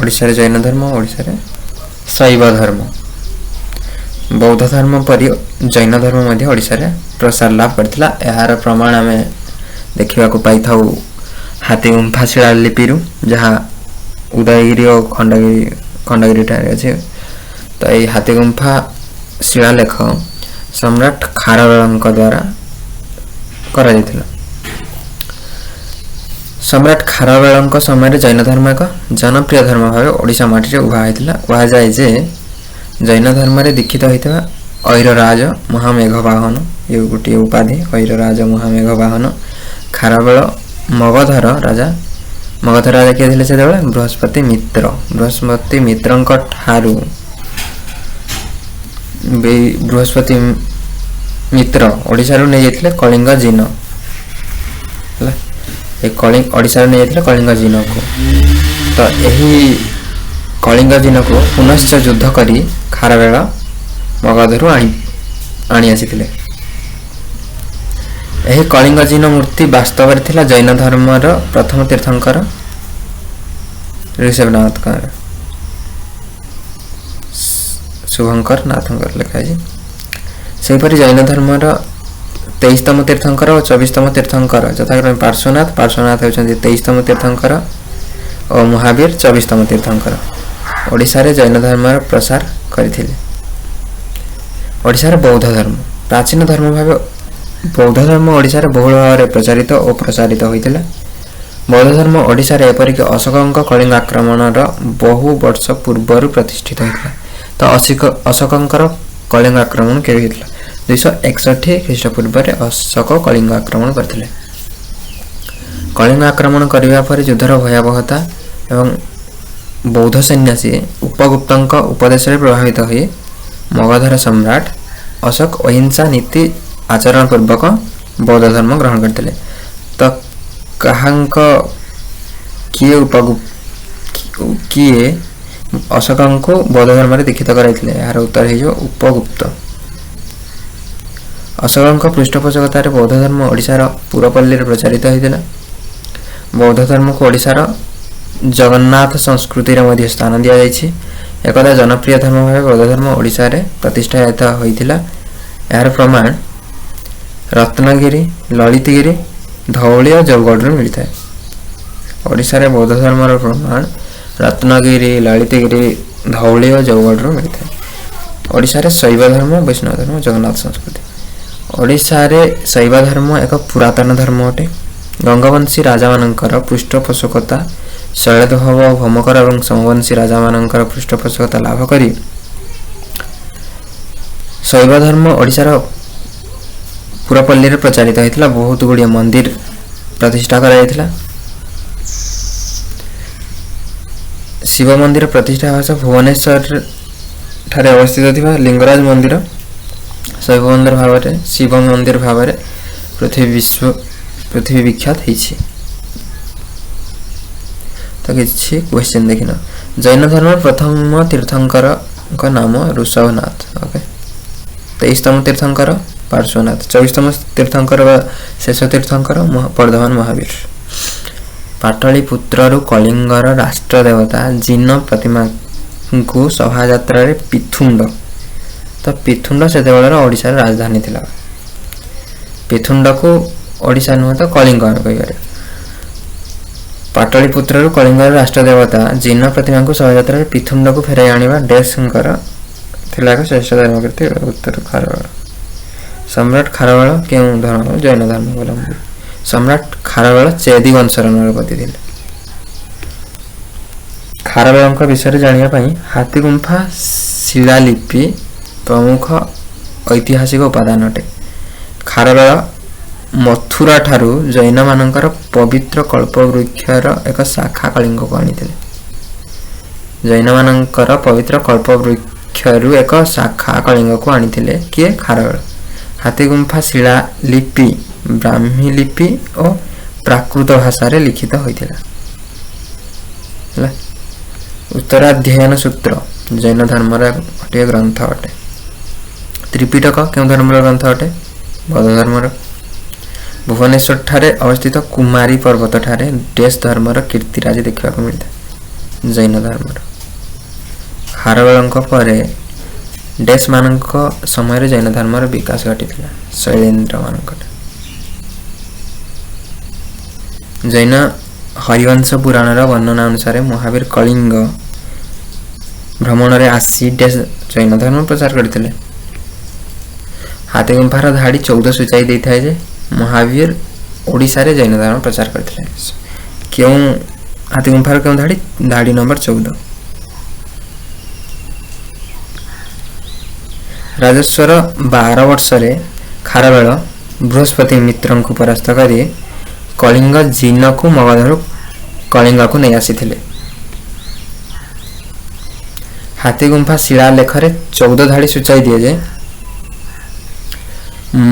ଓଡ଼ିଶାରେ ଜୈନ ଧର୍ମ, ଓଡ଼ିଶାରେ ଶୈବ ଧର୍ମ। ବୌଦ୍ଧ ଧର୍ମ ପରି ଜୈନ ଧର୍ମ ମଧ୍ୟ ଓଡ଼ିଶାରେ ପ୍ରସାର ଲାଭ କରିଥିଲା। ଏହାର ପ୍ରମାଣ ଆମେ ଦେଖିବାକୁ ପାଇଥାଉ ହାତୀଗୁମ୍ଫା ଶିଳାଲିପିରୁ, ଯାହା ଉଦୟଗିରି ଓ ଖଣ୍ଡଗିରି ଠାରେ ଅଛି। ତ ଏଇ ହାତୀଗୁମ୍ଫା ଶିଳାଲେଖ ସମ୍ରାଟ ଖାରବେଳଙ୍କ ଦ୍ୱାରା କରାଯାଇଥିଲା। ସମ୍ରାଟ ଖାରବେଳଙ୍କ ସମୟରେ ଜୈନ ଧର୍ମ ଏକ ଜନପ୍ରିୟ ଧର୍ମ ଭାବେ ଓଡ଼ିଶା ମାଟିରେ ଉଭା ହୋଇଥିଲା। କୁହାଯାଏ ଯେ ଜୈନ ଧର୍ମରେ ଦୀକ୍ଷିତ ହୋଇଥିବା ଐରରାଜ ମହାମେଘବାହନ, ଇଏ ଗୋଟିଏ ଉପାଧି, ଐରରାଜ ମହାମେଘବାହନ ଖାରବେଳ ମଗଧର ରାଜା। ମଗଧ ରାଜା କିଏ ଥିଲେ ସେତେବେଳେ? ବୃହସ୍ପତି ମିତ୍ର। ବୃହସ୍ପତି ମିତ୍ରଙ୍କ ଠାରୁ ବୃହସ୍ପତି ମିତ୍ର ଓଡ଼ିଶାରୁ ନେଇଯାଇଥିଲେ କଳିଙ୍ଗ ଜିନ। ହେଲା, ଏ କଳିଙ୍ଗ ଓଡ଼ିଶାରୁ ନେଇଯାଇଥିଲେ କଳିଙ୍ଗ ଜିନକୁ। ତ ଏହି କଳିଙ୍ଗ ଜିନକୁ ପୁନଶ୍ଚ ଯୁଦ୍ଧ କରି ଖାରବେଳ ମଗଧରୁ ଆଣି ଆସିଥିଲେ। ଏହି କଳିଙ୍ଗ ଜିନ ମୂର୍ତ୍ତି ବାସ୍ତବରେ ଥିଲା ଜୈନ ଧର୍ମର ପ୍ରଥମ ତୀର୍ଥଙ୍କର ଋଷଭନାଥଙ୍କର, ଶୁଭଙ୍କର ନାଥଙ୍କର ଲେଖା ହେଇଛି। ସେହିପରି ଜୈନ ଧର୍ମର 23ତମ ତୀର୍ଥଙ୍କର ଓ 24ତମ ତୀର୍ଥଙ୍କର ଯଥାକ୍ରମେ ପାର୍ଶ୍ୱନାଥ, ପାର୍ଶ୍ୱନାଥ ହେଉଛନ୍ତି 23ତମ ତୀର୍ଥଙ୍କର ଓ ମହାବୀର 24ତମ ତୀର୍ଥଙ୍କର, ଓଡ଼ିଶାରେ ଜୈନ ଧର୍ମର ପ୍ରସାର କରିଥିଲେ। ଓଡ଼ିଶାର ବୌଦ୍ଧ ଧର୍ମ ପ୍ରାଚୀନ ଧର୍ମ ଭାବେ ବୌଦ୍ଧ ଧର୍ମ ଓଡ଼ିଶାରେ ବହୁଳ ଭାବରେ ପ୍ରଚାରିତ ଓ ପ୍ରସାରିତ ହୋଇଥିଲା। ବୌଦ୍ଧ ଧର୍ମ ଓଡ଼ିଶାରେ ଏପରିକି ଅଶୋକଙ୍କ କଳିଙ୍ଗ ଆକ୍ରମଣର ବହୁ ବର୍ଷ ପୂର୍ବରୁ ପ୍ରତିଷ୍ଠିତ ହୋଇଥିଲା। ତ ଅଶୋକଙ୍କର କଳିଙ୍ଗ ଆକ୍ରମଣ କେବେ ହୋଇଥିଲା? 261 ଖ୍ରୀଷ୍ଟପୂର୍ବରେ ଅଶୋକ କଳିଙ୍ଗ ଆକ୍ରମଣ କରିଥିଲେ। କଳିଙ୍ଗ ଆକ୍ରମଣ କରିବା ପରେ ଯୁଦ୍ଧର ଭୟାବହତା ଏବଂ ବୌଦ୍ଧ ସନ୍ନ୍ୟାସୀ ଉପଗୁପ୍ତଙ୍କ ଉପଦେଶରେ ପ୍ରଭାବିତ ହୋଇ ମଗଧର ସମ୍ରାଟ ଅଶୋକ ଅହିଂସା ନୀତି ଆଚରଣ ପୂର୍ବକ ବୌଦ୍ଧ ଧର୍ମ ଗ୍ରହଣ କରିଥିଲେ। ତ କାହାଙ୍କ କିଏ ଉପଗୁପ୍ତ, କିଏ ଅଶୋକଙ୍କୁ ବୌଦ୍ଧ ଧର୍ମରେ ଦୀକ୍ଷିତ କରାଇଥିଲେ? ଏହାର ଉତ୍ତର ହେଇଯିବ ଉପଗୁପ୍ତ। ଅଶୋକଙ୍କ ପୃଷ୍ଠପୋଷକତାରେ ବୌଦ୍ଧ ଧର୍ମ ଓଡ଼ିଶାର ପୁରପଲ୍ଲୀରେ ପ୍ରଚାରିତ ହୋଇଥିଲା। ବୌଦ୍ଧ ଧର୍ମକୁ ଓଡ଼ିଶାର ଜଗନ୍ନାଥ ସଂସ୍କୃତିରେ ମଧ୍ୟ ସ୍ଥାନ ଦିଆଯାଇଛି। ଏକଦା ଜନପ୍ରିୟ ଧର୍ମ ଭାବେ ବୌଦ୍ଧ ଧର୍ମ ଓଡ଼ିଶାରେ ପ୍ରତିଷ୍ଠିତ ହୋଇଥିଲା। ଏହାର ପ୍ରମାଣ ରତ୍ନଗିରି, ଲଳିତଗିରି, ଧଉଳି ଓ ଜଉଗଡ଼ରୁ ମିଳିଥାଏ। ଓଡ଼ିଶାରେ ବୌଦ୍ଧ ଧର୍ମର ପ୍ରମାଣ ରତ୍ନଗିରି, ଲଳିତଗିରି, ଧଉଳି ଓ ଜଉଗଡ଼ରୁ ମିଳିଥାଏ। ଓଡ଼ିଶାରେ ଶୈବ ଧର୍ମ, ବୈଷ୍ଣବ ଧର୍ମ, ଜଗନ୍ନାଥ ସଂସ୍କୃତି। ଓଡ଼ିଶାରେ ଶୈବ ଧର୍ମ ଏକ ପୁରାତନ ଧର୍ମ ଅଟେ। ଗଙ୍ଗବଂଶୀ ରାଜାମାନଙ୍କର ପୃଷ୍ଠପୋଷକତା ଶୈଳୋଦ୍ଭବ, ଭୌମକର ଏବଂ ସୋମବଂଶୀ ରାଜାମାନଙ୍କର ପୃଷ୍ଠପୋଷକତା ଲାଭ କରି ଶୈବ ଧର୍ମ ଓଡ଼ିଶାର ପୁରପଲ୍ଲୀରେ ପ୍ରଚାରିତ ହୋଇଥିଲା। ବହୁତ ଗୁଡ଼ିଏ ମନ୍ଦିର ପ୍ରତିଷ୍ଠା କରାଯାଇଥିଲା। ଶିବ ମନ୍ଦିର ପ୍ରତିଷ୍ଠା ହେବା ସହ ଭୁବନେଶ୍ୱର ଠାରେ ଅବସ୍ଥିତ ଥିବା ଲିଙ୍ଗରାଜ ମନ୍ଦିର ଶୈବ ମନ୍ଦିର ଭାବରେ, ଶିବ ମନ୍ଦିର ଭାବରେ ପୃଥିବୀ ବିଖ୍ୟାତ ହେଇଛି। ତ କିଛି କ୍ୱେଶ୍ଚନ୍ ଦେଖିନ। ଜୈନ ଧର୍ମର ପ୍ରଥମ ତୀର୍ଥଙ୍କରଙ୍କ ନାମ ଋଷଭନାଥ। ଓକେ, 23ତମ ତୀର୍ଥଙ୍କର ପାର୍ଶ୍ୱନାଥ, 24ତମ ତୀର୍ଥଙ୍କର ବା ଶେଷ ତୀର୍ଥଙ୍କର ବର୍ଦ୍ଧମାନ ମହାବୀର। ପାଟଳିପୁତ୍ରରୁ କଳିଙ୍ଗର ରାଷ୍ଟ୍ରଦେବତା ଜିନ ପ୍ରତିମାଙ୍କୁ ଶୋଭାଯାତ୍ରାରେ ପିଥୁଣ୍ଡ, ତ ପିଥୁଣ୍ଡ ସେତେବେଳର ଓଡ଼ିଶାର ରାଜଧାନୀ ଥିଲା। ପିଥୁଣ୍ଡକୁ ଓଡ଼ିଶା ନୁହେଁ ତ କଳିଙ୍ଗ ଆମେ କହିପାରିବା। ପାଟଳିପୁତ୍ରରୁ କଳିଙ୍ଗର ରାଷ୍ଟ୍ରଦେବତା ଜିନ ପ୍ରତିମାଙ୍କୁ ଶୋଭାଯାତ୍ରାରେ ପିଥୁଣ୍ଡକୁ ଫେରାଇ ଆଣିବା ଡେସ୍ଙ୍କର ଥିଲା ଏକ ଶ୍ରେଷ୍ଠ ଧର୍ମକୀର୍ତ୍ତି। ଉତ୍ତର ଖାରବେଳ। ସମ୍ରାଟ ଖାରବେଳ କେଉଁ ଧର୍ମ? ଜୈନ ଧର୍ମାବଲମ୍ବୀ। ସମ୍ରାଟ ଖାରବେଳ ଚେଦି ବଂଶର ନରପତି ଥିଲେ। ଖାରବେଳଙ୍କ ବିଷୟରେ ଜାଣିବା ପାଇଁ ହାତୀଗୁମ୍ଫା ଶିଳାଲିପି ପ୍ରମୁଖ ଐତିହାସିକ ଉପାଦାନ ଅଟେ। ଖାରବେଳ ମଥୁରା ଠାରୁ ଜୈନମାନଙ୍କର ପବିତ୍ର କଳ୍ପବୃକ୍ଷର ଏକ ଶାଖା କଳିଙ୍ଗକୁ ଆଣିଥିଲେ। ଜୈନମାନଙ୍କର ପବିତ୍ର କଳ୍ପବୃକ୍ଷରୁ ଏକ ଶାଖା କଳିଙ୍ଗକୁ ଆଣିଥିଲେ କିଏ? ଖାରବେଳ। ହାତୀଗୁମ୍ଫା ଶିଳାଲିପି ବ୍ରାହ୍ମୀ ଲିପି ଓ ପ୍ରାକୃତ ଭାଷାରେ ଲିଖିତ ହୋଇଥିଲା। ହେଲା, ଉତ୍ତରାଧ୍ୟୟନ ସୂତ୍ର ଜୈନ ଧର୍ମର ଗୋଟିଏ ଗ୍ରନ୍ଥ ଅଟେ। ତ୍ରିପିଟକ କେଉଁ ଧର୍ମର ଗ୍ରନ୍ଥ ଅଟେ? ବୌଦ୍ଧ ଧର୍ମର। ଭୁବନେଶ୍ୱର ଠାରେ ଅବସ୍ଥିତ କୁମାରୀ ପର୍ବତ ଠାରେ ଡେସ୍ ଧର୍ମର କୀର୍ତ୍ତିରାଜି ଦେଖିବାକୁ ମିଳିଥାଏ। ଜୈନ ଧର୍ମର। ଖାରବେଳଙ୍କ ପରେ ଡେସ୍ମାନଙ୍କ ସମୟରେ ଜୈନ ଧର୍ମର ବିକାଶ ଘଟିଥିଲା? ଶୈଳେନ୍ଦ୍ରମାନଙ୍କର। ଜୈନ ହରିବଂଶ ପୁରାଣର ବର୍ଣ୍ଣନା ଅନୁସାରେ ମହାବୀର କଳିଙ୍ଗ ଭ୍ରମଣରେ ଆସି ଡେସ୍ ଜୈନ ଧର୍ମ ପ୍ରଚାର କରିଥିଲେ। ହାତୀଗୁମ୍ଫାର ଧାଡ଼ି 14 ସୂଚାଇ ଦେଇଥାଏ ଯେ ମହାବୀର ଓଡ଼ିଶାରେ ଜୈନ ଧର୍ମ ପ୍ରଚାର କରିଥିଲେ। କେଉଁ ହାତୀଗୁମ୍ଫାର କେଉଁ ଧାଡ଼ି? ଧାଡ଼ି ନମ୍ବର 14। ରାଜସ୍ୱର 12 ବର୍ଷରେ ଖାରବେଳ ବୃହସ୍ପତି ମିତ୍ରଙ୍କୁ ପରାସ୍ତ କରି କଳିଙ୍ଗ ଜିନକୁ ମଗଧରୁ କଳିଙ୍ଗକୁ ନେଇ ଆସିଥିଲେ। ହାତୀଗୁମ୍ଫା ଶିଳାଲେଖରେ 14 ଧାଡ଼ି ସୂଚାଇ ଦିଏ ଯେ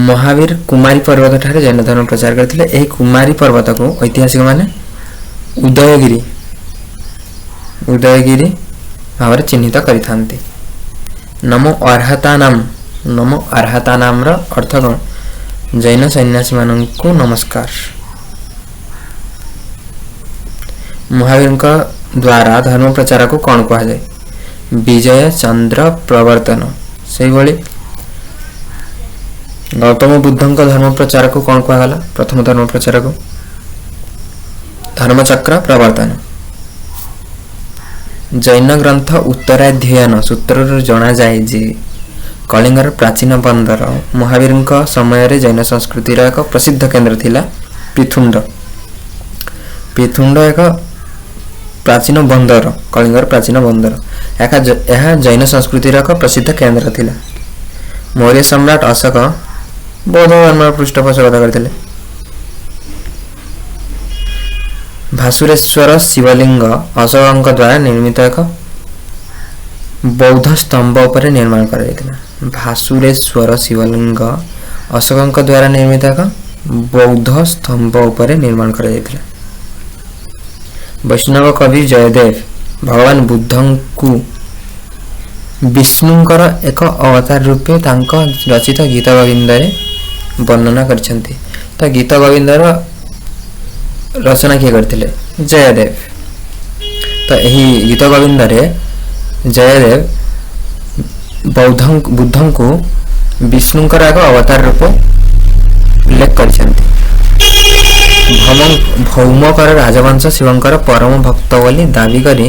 ମହାବୀର କୁମାରୀ ପର୍ବତ ଠାରେ ଜୈନ ଧର୍ମ ପ୍ରଚାର କରିଥିଲେ। ଏହି କୁମାରୀ ପର୍ବତକୁ ଐତିହାସିକମାନେ ଉଦୟଗିରି ଉଦୟଗିରି ଭାବରେ ଚିହ୍ନିତ କରିଥାନ୍ତି। ନମୋ ଅର୍ହତାନାମ, ନମୋ ଅର୍ହତାନାମର ଅର୍ଥ କ'ଣ? ଜୈନ ସନ୍ନ୍ୟାସୀମାନଙ୍କୁ ନମସ୍କାର। ମହାବୀରଙ୍କ ଦ୍ୱାରା ଧର୍ମ ପ୍ରଚାରକୁ କ'ଣ କୁହାଯାଏ? ବିଜୟ ଚନ୍ଦ୍ର ପ୍ରବର୍ତ୍ତନ। ସେଇଭଳି ଗୌତମ ବୁଦ୍ଧଙ୍କ ଧର୍ମ ପ୍ରଚାରକୁ କ'ଣ କୁହାଗଲା? ପ୍ରଥମ ଧର୍ମ ପ୍ରଚାରକୁ ଧର୍ମଚକ୍ର ପ୍ରବର୍ତ୍ତନ। ଜୈନ ଗ୍ରନ୍ଥ ଉତ୍ତରାଧ୍ୟୟନ ସୂତ୍ରରୁ ଜଣାଯାଏ ଯେ କଳିଙ୍ଗର ପ୍ରାଚୀନ ବନ୍ଦର ମହାବୀରଙ୍କ ସମୟରେ ଜୈନ ସଂସ୍କୃତିର ଏକ ପ୍ରସିଦ୍ଧ କେନ୍ଦ୍ର ଥିଲା ପିଥୁଣ୍ଡ। ପିଥୁଣ୍ଡ ଏକ ପ୍ରାଚୀନ ବନ୍ଦର, କଳିଙ୍ଗର ପ୍ରାଚୀନ ବନ୍ଦର। ଏହା ଜୈନ ସଂସ୍କୃତିର ଏକ ପ୍ରସିଦ୍ଧ କେନ୍ଦ୍ର ଥିଲା। ମୌର୍ଯ୍ୟ ସମ୍ରାଟ ଅଶୋକ ବୌଦ୍ଧ ଧର୍ମର ପୃଷ୍ଠପୋଷକତା କରିଥିଲେ। ଭାସୁରେଶ୍ୱର ଶିବଲିଙ୍ଗ ଅଶୋକଙ୍କ ଦ୍ୱାରା ନିର୍ମିତ ଏକ ବୌଦ୍ଧ ସ୍ତମ୍ଭ ଉପରେ ନିର୍ମାଣ କରାଯାଇଥିଲା। ଭାସୁରେଶ୍ୱର ଶିବଲିଙ୍ଗ ଅଶୋକଙ୍କ ଦ୍ୱାରା ନିର୍ମିତ ଏକ ବୌଦ୍ଧ ସ୍ତମ୍ଭ ଉପରେ ନିର୍ମାଣ କରାଯାଇଥିଲା। ବୈଷ୍ଣବ କବି ଜୟଦେବ ଭଗବାନ ବୁଦ୍ଧଙ୍କୁ ବିଷ୍ଣୁଙ୍କର ଏକ ଅବତାର ରୂପେ ତାଙ୍କ ରଚିତ ଗୀତ ଗୋବିନ୍ଦରେ ବର୍ଣ୍ଣନା କରିଛନ୍ତି। ତ ଗୀତ ଗୋବିନ୍ଦର ରଚନା କିଏ କରିଥିଲେ? ଜୟଦେବ। ତ ଏହି ଗୀତ ଗୋବିନ୍ଦରେ ଜୟଦେବ ବୌଦ୍ଧ ବୁଦ୍ଧଙ୍କୁ ବିଷ୍ଣୁଙ୍କର ଏକ ଅବତାର ରୂପେ ଉଲ୍ଲେଖ କରିଛନ୍ତି। ଭୌମକର ରାଜବଂଶ ଶିବଙ୍କର ପରମ ଭକ୍ତ ବୋଲି ଦାବି କରି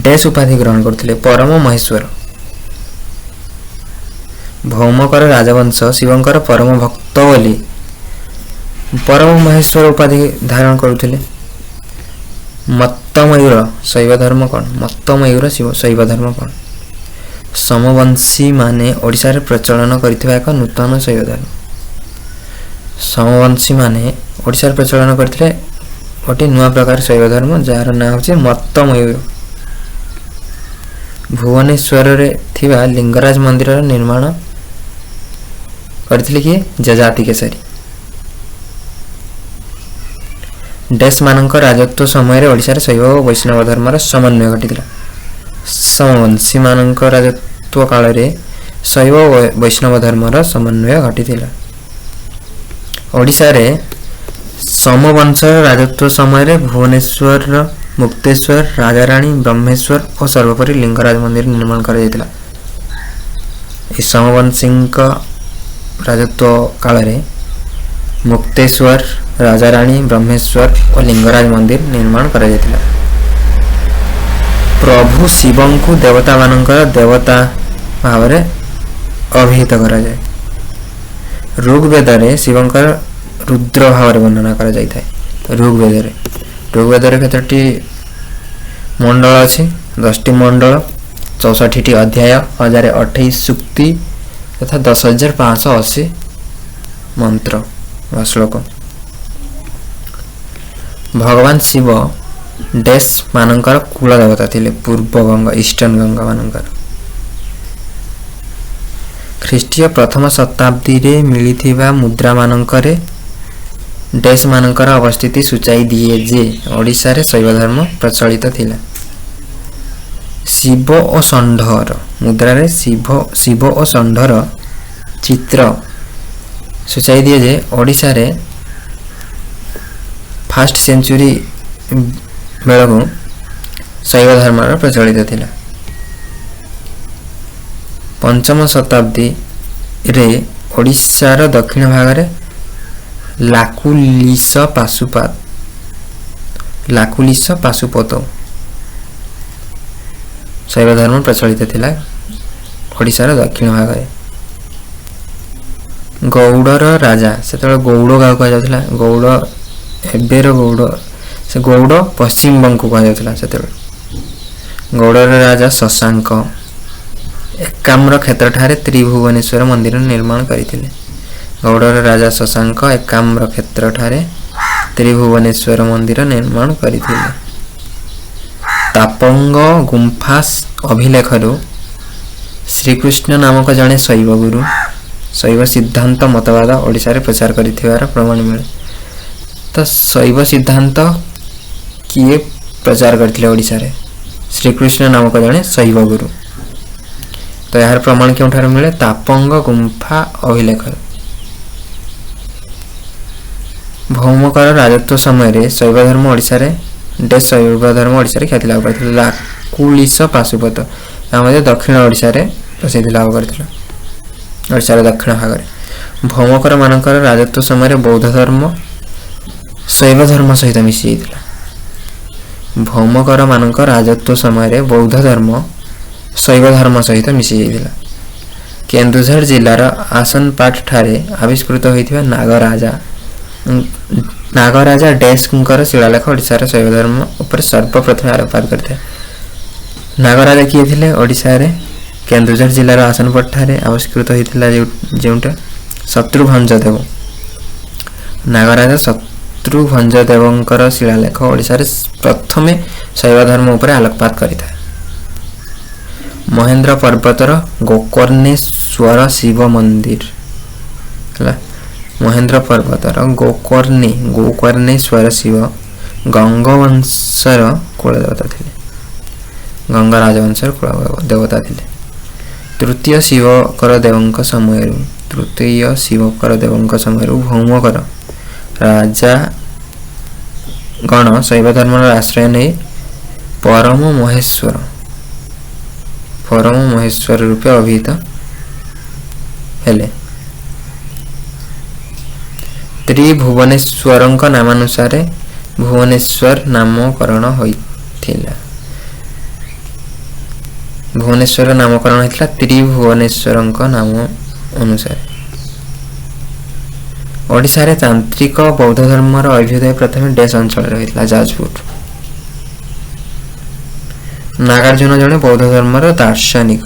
ଡେସ୍ ଉପାଧି ଗ୍ରହଣ କରୁଥିଲେ? ପରମ ମହେଶ୍ୱର। ଭୌମକର ରାଜବଂଶ ଶିବଙ୍କର ପରମ ଭକ୍ତ ବୋଲି ପରମ ମହେଶ୍ୱର ଉପାଧି ଧାରଣ କରୁଥିଲେ। ମତ୍ତମୟୂର ଶୈବ ଧର୍ମ କ'ଣ? ମତ୍ତମୟୂର ଶିବ ଶୈବ ଧର୍ମ କ'ଣ? ସମବଂଶୀ ମାନେ ଓଡ଼ିଶାରେ ପ୍ରଚଳନ କରିଥିବା ଏକ ନୂତନ ଶୈବ ଧର୍ମ। ସମବଂଶୀ ମାନେ ଓଡ଼ିଶାରେ ପ୍ରଚଳନ କରିଥିଲେ ଗୋଟିଏ ନୂଆ ପ୍ରକାର ଶୈବ ଧର୍ମ, ଯାହାର ନାଁ ହେଉଛି ମତ୍ତମୟୂର। ଭୁବନେଶ୍ୱରରେ ଥିବା ଲିଙ୍ଗରାଜ ମନ୍ଦିରର ନିର୍ମାଣ କରିଥିଲେ କିଏ? ଯଯାତି କେଶରୀ। ଡେସ୍ମାନଙ୍କ ରାଜତ୍ୱ ସମୟରେ ଓଡ଼ିଶାରେ ଶୈବ ଓ ବୈଷ୍ଣବ ଧର୍ମର ସମନ୍ୱୟ ଘଟିଥିଲା। ସମବଂଶୀମାନଙ୍କ ରାଜତ୍ୱ କାଳରେ ଶୈବ ଓ ବୈଷ୍ଣବ ଧର୍ମର ସମନ୍ୱୟ ଘଟିଥିଲା। ଓଡ଼ିଶାରେ ସମବଂଶର ରାଜତ୍ୱ ସମୟରେ ଭୁବନେଶ୍ୱରର ମୁକ୍ତେଶ୍ୱର, ରାଜାରାଣୀ, ବ୍ରହ୍ମେଶ୍ୱର ଓ ସର୍ବୋପରି ଲିଙ୍ଗରାଜ ମନ୍ଦିର ନିର୍ମାଣ କରାଯାଇଥିଲା। ଏହି ସମବଂଶୀଙ୍କ ରାଜତ୍ୱ କାଳରେ ମୁକ୍ତେଶ୍ୱର, ରାଜାରାଣୀ, ବ୍ରହ୍ମେଶ୍ୱର ଓ ଲିଙ୍ଗରାଜ ମନ୍ଦିର ନିର୍ମାଣ କରାଯାଇଥିଲା। ପ୍ରଭୁ ଶିବଙ୍କୁ ଦେବତାମାନଙ୍କର ଦେବତା ଭାବରେ ଅଭିହିତ କରାଯାଏ। ଋଗ୍ବେଦରେ ଶିବଙ୍କର ରୁଦ୍ର ଭାବରେ ବର୍ଣ୍ଣନା କରାଯାଇଥାଏ। ଋଗ୍ବେଦରେ ଋଗ୍ବେଦରେ କେତୋଟି ମଣ୍ଡଳ ଅଛି? 10ଟି ମଣ୍ଡଳ, 64ଟି ଅଧ୍ୟାୟ, 1028 ସୂକ୍ତି ତଥା 10,580 ମନ୍ତ୍ର ବା ଶ୍ଲୋକ। ଭଗବାନ ଶିବ ଡେସ୍ ମାନଙ୍କର କୁଳ ଦେବତା ଥିଲେ। ପୂର୍ବ ଗଙ୍ଗ, ଇଷ୍ଟର୍ଣ୍ଣ ଗଙ୍ଗ ମାନଙ୍କର। ଖ୍ରୀଷ୍ଟୀୟ ପ୍ରଥମ ଶତାବ୍ଦୀରେ ମିଳିଥିବା ମୁଦ୍ରାମାନଙ୍କରେ ଡେସ୍ ମାନଙ୍କର ଅବସ୍ଥିତି ସୂଚାଇ ଦିଏ ଯେ ଓଡ଼ିଶାରେ ଶୈବ ଧର୍ମ ପ୍ରଚଳିତ ଥିଲା। ଶିବ ଓ ଷଣ୍ଢର ମୁଦ୍ରାରେ ଶିବ ଓ ଷଣ୍ଢର ଚିତ୍ର ସୂଚାଇ ଦିଏ ଯେ ଓଡ଼ିଶାରେ ଫାର୍ଷ୍ଟ ସେଞ୍ଚୁରୀ ବେଳକୁ ଶୈବ ଧର୍ମର ପ୍ରଚଳିତ ଥିଲା। ପଞ୍ଚମ ଶତାବ୍ଦୀରେ ଓଡ଼ିଶାର ଦକ୍ଷିଣ ଭାଗରେ ଲାକୁଲିସ ପାଶୁପାତ, ଲାକୁଲିସ ପାଶୁପତ ଶୈବ ଧର୍ମ ପ୍ରଚଳିତ ଥିଲା ଓଡ଼ିଶାର ଦକ୍ଷିଣ ଭାଗରେ। ଗୌଡ଼ର ରାଜା, ସେତେବେଳେ ଗୌଡ଼ କାହାକୁ କୁହାଯାଉଥିଲା? ଗୌଡ଼, ଏବେର ଗୌଡ଼, ସେ ଗୌଡ଼ ପଶ୍ଚିମବଙ୍ଗକୁ କୁହାଯାଉଥିଲା ସେତେବେଳେ। ଗୌଡ଼ର ରାଜା ଶଶାଙ୍କ ଏକାମ୍ର କ୍ଷେତ୍ରଠାରେ ତ୍ରିଭୁବନେଶ୍ୱର ମନ୍ଦିର ନିର୍ମାଣ କରିଥିଲେ। ଗୌଡ଼ର ରାଜା ଶଶାଙ୍କ ଏକାମ୍ର କ୍ଷେତ୍ରଠାରେ ତ୍ରିଭୁବନେଶ୍ୱର ମନ୍ଦିର ନିର୍ମାଣ କରିଥିଲେ। ତାପଙ୍ଗ ଗୁମ୍ଫା ଅଭିଲେଖରୁ ଶ୍ରୀକୃଷ୍ଣ ନାମକ ଜଣେ ଶୈବ ଗୁରୁ ଶୈବ ସିଦ୍ଧାନ୍ତ ମତବାଦ ଓଡ଼ିଶାରେ ପ୍ରଚାର କରିଥିବାର ପ୍ରମାଣ ମିଳେ। ତ ଶୈବ ସିଦ୍ଧାନ୍ତ କିଏ ପ୍ରଚାର କରିଥିଲେ ଓଡ଼ିଶାରେ? ଶ୍ରୀକୃଷ୍ଣ ନାମକ ଜଣେ ଶୈବ ଗୁରୁ। ତ ଏହାର ପ୍ରମାଣ କେଉଁଠାରୁ ମିଳେ? ତାପଙ୍ଗ ଗୁମ୍ଫା ଅଭିଲେଖରୁ। ଭୌମକର ରାଜତ୍ୱ ସମୟରେ ଶୈବ ଧର୍ମ ଓଡ଼ିଶାରେ ଶୈବ ଧର୍ମ ଓଡ଼ିଶାରେ ଖ୍ୟାତି ଲାଭ କରିଥିଲା। ଲାକୁଳିଶ ପାଶୁପତ, ତା ମଧ୍ୟ ଦକ୍ଷିଣ ଓଡ଼ିଶାରେ ପ୍ରସିଦ୍ଧି ଲାଭ କରିଥିଲା, ଓଡ଼ିଶାର ଦକ୍ଷିଣ ଭାଗରେ। ଭୌମକର ମାନଙ୍କର ରାଜତ୍ୱ ସମୟରେ ବୌଦ୍ଧ ଧର୍ମ ଶୈବ ଧର୍ମ ସହିତ ମିଶି ଯାଇଥିଲା। ଭୌମକର ମାନଙ୍କ ରାଜତ୍ୱ ସମୟରେ ବୌଦ୍ଧ ଧର୍ମ ଶୈବ ଧର୍ମ ସହିତ ମିଶି ଯାଇଥିଲା। କେନ୍ଦୁଝର ଜିଲ୍ଲାର ଆସନପାଟ ଠାରେ ଆବିଷ୍କୃତ ହୋଇଥିବା ନାଗରାଜା ଡେସ୍କଙ୍କର ଶିଳାଲେଖ ଓଡ଼ିଶାର ଶୈବ ଧର୍ମ ଉପରେ ସର୍ବପ୍ରଥମେ ଆଲୋକପାତ କରିଥାଏ। ନାଗରାଜା କିଏ ଥିଲେ? ଓଡ଼ିଶାରେ କେନ୍ଦୁଝର ଜିଲ୍ଲାର ଆସନପାଟ ଠାରେ ଆବିଷ୍କୃତ ହୋଇଥିଲା ଯେଉଁଟା ଶତ୍ରୁଭଞ୍ଜ ଦେବ। ନାଗରାଜା ଶତ୍ରୁଭଞ୍ଜ ଦେବଙ୍କର ଶିଳାଲେଖ ଓଡ଼ିଶାରେ ପ୍ରଥମେ ଶୈବ ଧର୍ମ ଉପରେ ଆଲୋକପାତ କରିଥାଏ। ମହେନ୍ଦ୍ର ପର୍ବତର ଗୋକର୍ଣ୍ଣେଶ୍ୱର ଶିବ ମନ୍ଦିର ହେଲା। ମହେନ୍ଦ୍ର ପର୍ବତର ଗୋକର୍ଣ୍ଣେଶ୍ୱର ଶିବ ଗଙ୍ଗବଂଶର କୁଳଦେବତା ଥିଲେ, ଗଙ୍ଗ ରାଜବଂଶର କୁଳ ଦେବତା ଥିଲେ। ତୃତୀୟ ଶିବକର ଦେବଙ୍କ ସମୟରୁ, ତୃତୀୟ ଶିବକର ଦେବଙ୍କ ସମୟରୁ ଭୌମକର ରାଜା ଗଣ ଶୈବ ଧର୍ମର ଆଶ୍ରୟ ନେଇ ପରମ ମହେଶ୍ୱର, ପରମ ମହେଶ୍ୱର ରୂପେ ଅଭିହିତ ହେଲେ। ତ୍ରିଭୁବନେଶ୍ୱରଙ୍କ ନାମାନୁସାରେ ଭୁବନେଶ୍ୱର ନାମକରଣ ହୋଇଥିଲା। ଭୁବନେଶ୍ୱର ନାମକରଣ ହୋଇଥିଲା ତ୍ରିଭୁବନେଶ୍ୱରଙ୍କ ନାମ ଅନୁସାରେ। ଓଡ଼ିଶାରେ ତାନ୍ତ୍ରିକ ବୌଦ୍ଧ ଧର୍ମର ଅଭ୍ୟୁଦୟ ପ୍ରଥମେ ଡେସ୍ ଅଞ୍ଚଳରେ ହୋଇଥିଲା, ଯାଜପୁର। ନାଗାର୍ଜୁନ ଜଣେ ବୌଦ୍ଧ ଧର୍ମର ଦାର୍ଶନିକ।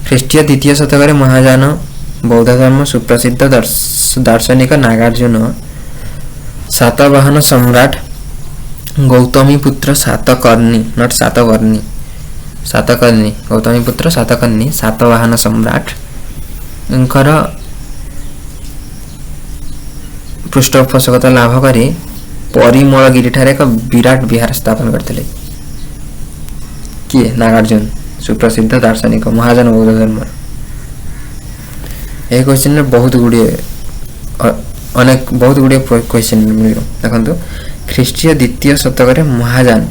ଖ୍ରୀଷ୍ଟୀୟ ଦ୍ୱିତୀୟ ଶତକରେ ମହାଯାନ ବୌଦ୍ଧ ଧର୍ମ ସୁପ୍ରସିଦ୍ଧ ଦାର୍ଶନିକ ନାଗାର୍ଜୁନ ସାତବାହନ ସମ୍ରାଟ Gautamiputra ସାତକର୍ଣ୍ଣି, not Satakarni, Satakarni, Gautamiputra Satakarni Satavahana ସମ୍ରାଟଙ୍କର ପୃଷ୍ଠପୋଷକତା ଲାଭ କରି ପରିମଳଗିରିଠାରେ ଏକ ବିରାଟ ବିହାର ସ୍ଥାପନ କରିଥିଲେ। କିଏ? ନାଗାର୍ଜୁନ, ସୁପ୍ରସିଦ୍ଧ ଦାର୍ଶନିକ, ମହାଜନ ବୌଦ୍ଧ ଧର୍ମର। ଏହି କ୍ୱେଶ୍ଚିନ୍ରେ ବହୁତ ଗୁଡ଼ିଏ, ଅନେକ ବହୁତ ଗୁଡ଼ିଏ କ୍ୱେଶ୍ଚିନ୍ ମିଳିବ। ଦେଖନ୍ତୁ, ଖ୍ରୀଷ୍ଟୀୟ ଦ୍ୱିତୀୟ ଶତକରେ ମହାଯାନ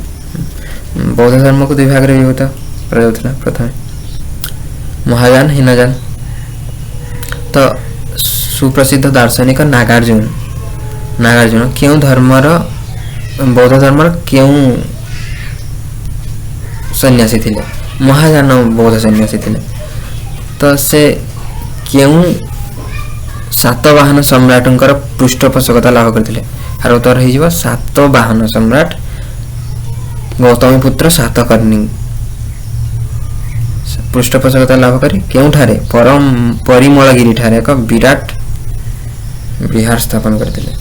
ବୌଦ୍ଧ ଧର୍ମକୁ ଦୁଇ ଭାଗରେ ବିଭକ୍ତ କରାଯାଉଥିଲା, ପ୍ରଥମେ ମହାଯାନ, ହୀନଯାନ। ତ ସୁପ୍ରସିଦ୍ଧ ଦାର୍ଶନିକ ନାଗାର୍ଜୁନ, ନାଗାର୍ଜୁନ କେଉଁ ଧର୍ମର, ବୌଦ୍ଧ ଧର୍ମର କେଉଁ ସନ୍ନ୍ୟାସୀ ଥିଲେ? ମହାଯାନ ବୌଦ୍ଧ ସନ୍ନ୍ୟାସୀ ଥିଲେ। ତ ସେ କେଉଁ ସାତବାହନ ସମ୍ରାଟଙ୍କର ପୃଷ୍ଠପୋଷକତା ଲାଭ କରିଥିଲେ? ଏହାର ଉତ୍ତର ହେଇଯିବ ସାତବାହନ ସମ୍ରାଟ ଗୌତମୀପୁତ୍ର ସାତକର୍ଣ୍ଣି ପୃଷ୍ଠପୋଷକତା ଲାଭ କରି କେଉଁଠାରେ? ପରିମଳଗିରି ଠାରେ ଏକ ବିରାଟ ବିହାର ସ୍ଥାପନ କରିଥିଲେ।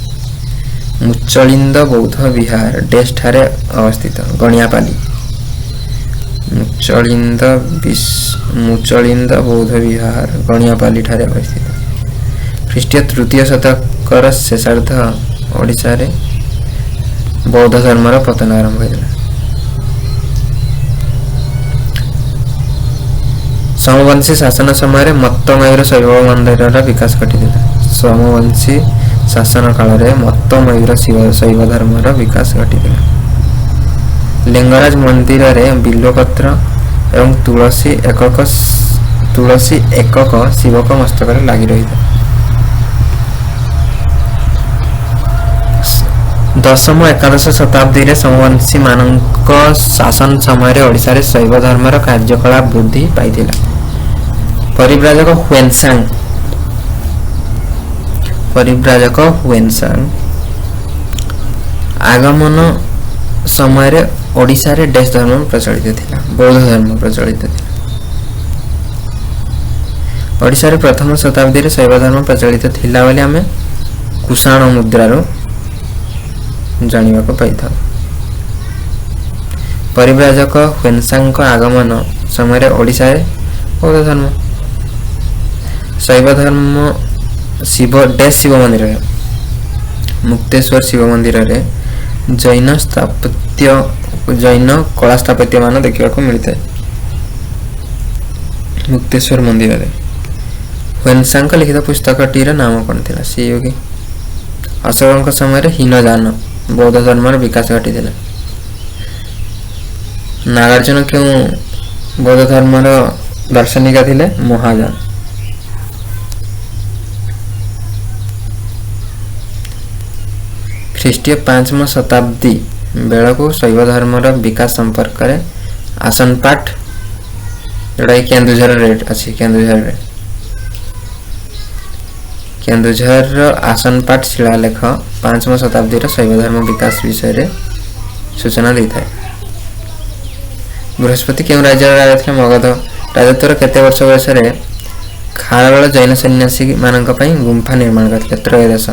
ମୁଚଳିନ୍ଦ ବୌଦ୍ଧ ବିହାର ଡେସ୍ ଠାରେ ଅବସ୍ଥିତ, ଗଣିଆପାଲି। ମୁଚଳିନ୍ଦ ମୁଚଳିନ୍ଦ ବୌଦ୍ଧ ବିହାର ଗଣିଆପାଲି ଠାରେ ଅବସ୍ଥିତ। ଖ୍ରୀଷ୍ଟୀୟ ତୃତୀୟ ଶତକର ଶେଷାର୍ଦ୍ଧ ଓଡ଼ିଶାରେ ବୌଦ୍ଧ ଧର୍ମର ପତନ ଆରମ୍ଭ ହୋଇଥିଲା। ସୋମବଂଶୀ ଶାସନ ସମୟରେ ମତ୍ତମୟୂର ଶୈବ ମନ୍ଦିରର ବିକାଶ ଘଟିଥିଲା। ସୋମବଂଶୀ ଶାସନ କାଳରେ ମତ୍ତମୟୂର ଶିବ ଶୈବ ଧର୍ମର ବିକାଶ ଘଟିଥିଲା। ଲିଙ୍ଗରାଜ ମନ୍ଦିରରେ ବିଲ୍ୱପତ୍ର ଏବଂ ତୁଳସୀ ଏକକ ଶିବଙ୍କ ମସ୍ତକରେ ଲାଗି ରହିଥାଏ। ଦଶମ ଏକାଦଶ ଶତାବ୍ଦୀରେ ସୋମବଂଶୀମାନଙ୍କ ଶାସନ ସମୟରେ ଓଡ଼ିଶାରେ ଶୈବ ଧର୍ମର କାର୍ଯ୍ୟକଳାପ ବୃଦ୍ଧି ପାଇଥିଲା। ପରିବ୍ରାଜକ ହୁଏନସାଂ ଆଗମନ ସମୟରେ ଓଡ଼ିଶାରେ ଡେସ୍ ଧର୍ମ ପ୍ରଚଳିତ ଥିଲା? ବୌଦ୍ଧ ଧର୍ମ ପ୍ରଚଳିତ ଥିଲା। ଓଡ଼ିଶାରେ ପ୍ରଥମ ଶତାବ୍ଦୀରେ ଶୈବ ଧର୍ମ ପ୍ରଚଳିତ ଥିଲା ବୋଲି ଆମେ କୁଷାଣ ମୁଦ୍ରାରୁ ଜାଣିବାକୁ ପାଇଥାଉ। ପରିବ୍ରାଜକ ହୁଏନସାଂଙ୍କ ଆଗମନ ସମୟରେ ଓଡ଼ିଶାରେ ବୌଦ୍ଧ ଧର୍ମ, ଶୈବ ଧର୍ମ। ଶିବ ଡେସ୍ ଶିବ ମନ୍ଦିରରେ, ମୁକ୍ତେଶ୍ୱର ଶିବ ମନ୍ଦିରରେ ଜୈନ କଳା ସ୍ଥାପତ୍ୟ ମାନ ଦେଖିବାକୁ ମିଳିଥାଏ ମୁକ୍ତେଶ୍ୱର ମନ୍ଦିରରେ। ହୁଏନସାଂଙ୍କ ଲିଖିତ ପୁସ୍ତକଟିର ନାମ କ'ଣ ଥିଲା? ସିୟୁଗୀ। ଅଶୋକଙ୍କ ସମୟରେ ହୀନଯାନ ବୌଦ୍ଧ ଧର୍ମର ବିକାଶ ଘଟିଥିଲା। ନାଗାର୍ଜୁନ କେଉଁ ବୌଦ୍ଧ ଧର୍ମର ଦାର୍ଶନିକ ଥିଲେ? ମହାଯାନ। ଖ୍ରୀଷ୍ଟୀୟ ପାଞ୍ଚମ ଶତାବ୍ଦୀ ବେଳକୁ ଶୈବ ଧର୍ମର ବିକାଶ ସମ୍ପର୍କରେ ଆସନପାଟ, ଯୋଉଟାକି କେନ୍ଦୁଝରରେ ଅଛି, କେନ୍ଦୁଝରର ଆସନପାଟ ଶିଳାଲେଖ ପାଞ୍ଚମ ଶତାବ୍ଦୀର ଶୈବ ଧର୍ମ ବିକାଶ ବିଷୟରେ ସୂଚନା ଦେଇଥାଏ। ବୃହସ୍ପତି କେଉଁ ରାଜ୍ୟର ରାଜା ଥିଲେ? ମଗଧ। ରାଜତ୍ୱର କେତେ ବର୍ଷ ବୟସରେ ଖାରବେଳ ଜୈନ ସନ୍ନ୍ୟାସୀ ମାନଙ୍କ ପାଇଁ ଗୁମ୍ଫା ନିର୍ମାଣ କରିଥିଲେ? ତ୍ରୟୋଦଶ।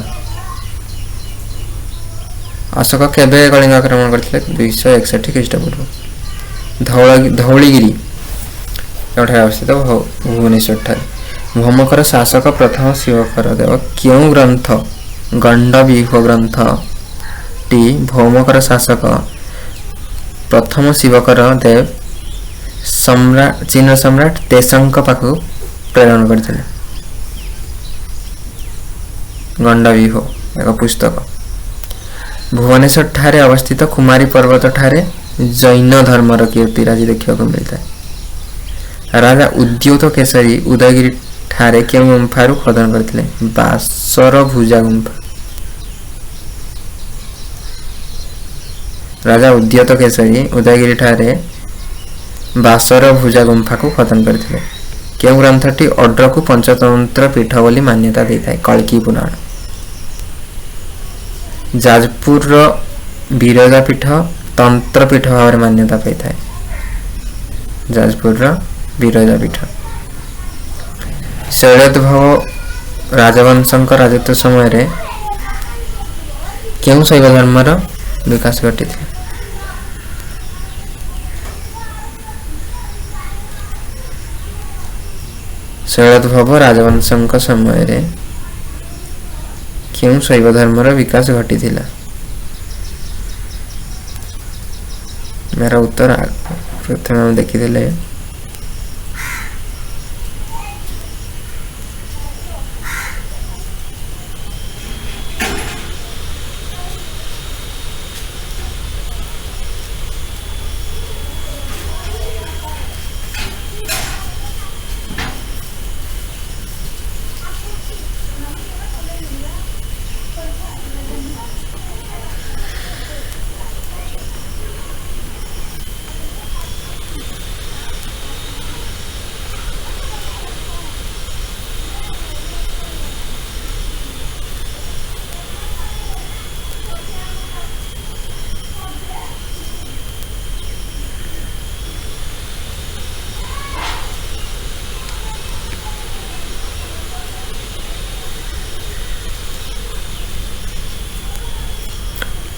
ଅଶୋକ କେବେ କଳିଙ୍ଗ ଆକ୍ରମଣ କରିଥିଲେ? 261 ଖ୍ରୀଷ୍ଟପୂର୍ବ। ଧଉଳିଗିରି କେଉଁଠାରେ ଅବସ୍ଥିତ? ଭୁବନେଶ୍ୱର ଠାରେ। ଭୌମକର ଶାସକ ପ୍ରଥମ ଶିବକର ଦେବ କେଉଁ ଗ୍ରନ୍ଥ, ଗଣ୍ଡବ୍ୟୁହ ଗ୍ରନ୍ଥଟି ଭୌମକର ଶାସକ ପ୍ରଥମ ଶିବକର ଦେବ ସମ୍ରାଟ ଚୀନର ସମ୍ରାଟ ତେସଙ୍କ ପାଖକୁ ପ୍ରେରଣ କରିଥିଲେ? ଗଣ୍ଡବ୍ୟୁହ ଏକ ପୁସ୍ତକ। ଭୁବନେଶ୍ୱର ଠାରେ ଅବସ୍ଥିତ କୁମାରୀ ପର୍ବତ ଠାରେ ଜୈନ ଧର୍ମର କୀର୍ତ୍ତିରାଜି ଦେଖିବାକୁ ମିଳିଥାଏ। ରାଜା ଉଦ୍ୟୋତ କେଶରୀ ଉଦୟଗିରି ଠାରେ କେଉଁ ଗୁମ୍ଫାରୁ ଖୋଦନ କରିଥିଲେ? ବାସରଭୁଜା ଗୁମ୍ଫା। ରାଜା ଉଦ୍ୟୋତ କେଶରୀ ଉଦୟଗିରି ଠାରେ ବାସରଭୁଜା ଗୁମ୍ଫାକୁ ଖୋଦନ କରିଥିଲେ। କେଉଁ ଗ୍ରନ୍ଥଟି ଅଡ୍ରକୁ ପଞ୍ଚତନ୍ତ୍ର ପୀଠ ବୋଲି ମାନ୍ୟତା ଦେଇଥାଏ? କଳ୍କୀ ପୁରାଣ। ଯାଜପୁରର ବିରଜା ପୀଠ ତନ୍ତ୍ର ପୀଠ ଭାବରେ ମାନ୍ୟତା ପାଇଥାଏ। ଯାଜପୁରର ବିରଜା ପୀଠ। ଶୈଳୋଦ୍ଭବ ରାଜବଂଶଙ୍କ ରାଜତ୍ୱ ସମୟରେ କେଉଁ ଶୈବ ଧର୍ମର ବିକାଶ ଘଟିଥିଲା? ଶୈଳୋଦ୍ଭବ ରାଜବଂଶଙ୍କ ସମୟରେ କେଉଁ ଶୈବ ଧର୍ମର ବିକାଶ ଘଟିଥିଲା? ଏହାର ଉତ୍ତର ପ୍ରଥମେ ଆମେ ଦେଖିଥିଲେ।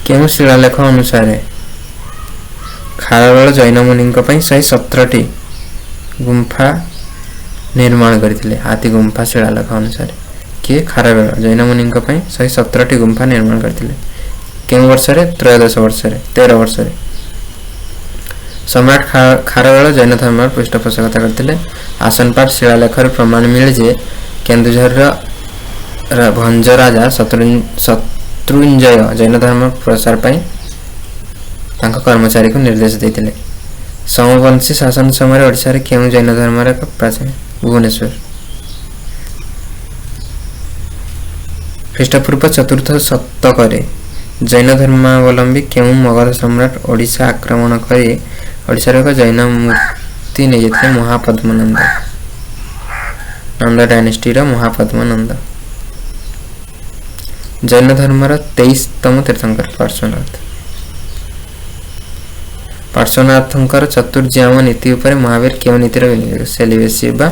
କେଉଁ ଶିଳାଲେଖ ଅନୁସାରେ ଖାରବେଳ ଜୈନ ମୁନିଙ୍କ ପାଇଁ 117ଟି ଗୁମ୍ଫା ନିର୍ମାଣ କରିଥିଲେ? ହାତୀ ଗୁମ୍ଫା ଶିଳାଲେଖ ଅନୁସାରେ କିଏ? ଖାରବେଳ ଜୈନ ମୁନିଙ୍କ ପାଇଁ 117ଟି ଗୁମ୍ଫା ନିର୍ମାଣ କରିଥିଲେ। କେଉଁ ବର୍ଷରେ? ତ୍ରୟୋଦଶ ବର୍ଷରେ, 13 ବର୍ଷରେ। ସମ୍ରାଟ ଖାରବେଳ ଜୈନ ଧର୍ମର ପୃଷ୍ଠପୋଷକତା କରିଥିଲେ। ଆସନପାଟ ଶିଳାଲେଖରେ ପ୍ରମାଣ ମିଳେ ଯେ କେନ୍ଦୁଝରର ଭଞ୍ଜ ରାଜା ଶତ୍ରୁଞ୍ଜୟ ଜୈନ ଧର୍ମ ପ୍ରସାର ପାଇଁ ତାଙ୍କ କର୍ମଚାରୀକୁ ନିର୍ଦ୍ଦେଶ ଦେଇଥିଲେ। ସୋମବଂଶୀ ଶାସନ ସମୟରେ ଓଡ଼ିଶାରେ କେଉଁ ଜୈନ ଧର୍ମର ଏକ ପ୍ରାଚୀନ? ଭୁବନେଶ୍ୱର। ଖ୍ରୀଷ୍ଟପୂର୍ବ ଚତୁର୍ଥ ଶତକରେ ଜୈନ ଧର୍ମାବଲମ୍ବୀ କେଉଁ ମଗଧ ସମ୍ରାଟ ଓଡ଼ିଶା ଆକ୍ରମଣ କରି ଓଡ଼ିଶାର ଏକ ଜୈନ ମୂର୍ତ୍ତି ନେଇଯାଇଥିଲେ? ମହାପଦ୍ମନନ୍ଦ। ନନ୍ଦ ଡାଇନେଷ୍ଟିର ମହାପଦ୍ମନନ୍ଦ। ଜୈନ ଧର୍ମର 23ତମ ତୀର୍ଥଙ୍କର ପାର୍ଶ୍ୱନାଥ। ପାର୍ଶ୍ୱନାଥଙ୍କର ଚତୁର୍ଯାମ ନୀତି ଉପରେ ମହାବୀର କେଉଁ ନୀତିର ବିନିଯୋଗ? ସେଲିବେସି ବା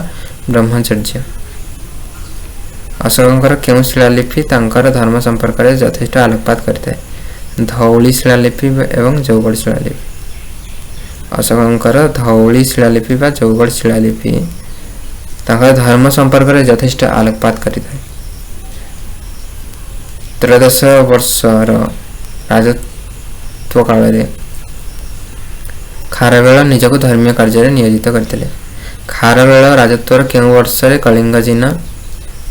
ବ୍ରହ୍ମଚର୍ଯ୍ୟ। ଅଶୋକଙ୍କର କେଉଁ ଶିଳାଲିପି ତାଙ୍କର ଧର୍ମ ସମ୍ପର୍କରେ ଯଥେଷ୍ଟ ଆଲୋକପାତ କରିଥାଏ? ଧଉଳି ଶିଳାଲିପି ଏବଂ ଜୌଗଡ଼ ଶିଳାଲିପି। ଅଶୋକଙ୍କର ଧଉଳି ଶିଳାଲିପି ବା ଜୌଗଡ଼ ଶିଳାଲିପି ତାଙ୍କର ଧର୍ମ ସମ୍ପର୍କରେ ଯଥେଷ୍ଟ ଆଲୋକପାତ କରିଥାଏ। ତ୍ରୟୋଦଶ ବର୍ଷର ରାଜତ୍ୱ କାଳରେ ଖାରବେଳ ନିଜକୁ ଧର୍ମୀୟ କାର୍ଯ୍ୟରେ ନିୟୋଜିତ କରିଥିଲେ। ଖାରବେଳ ରାଜତ୍ୱର କେଉଁ ବର୍ଷରେ କଳିଙ୍ଗ ଜିନ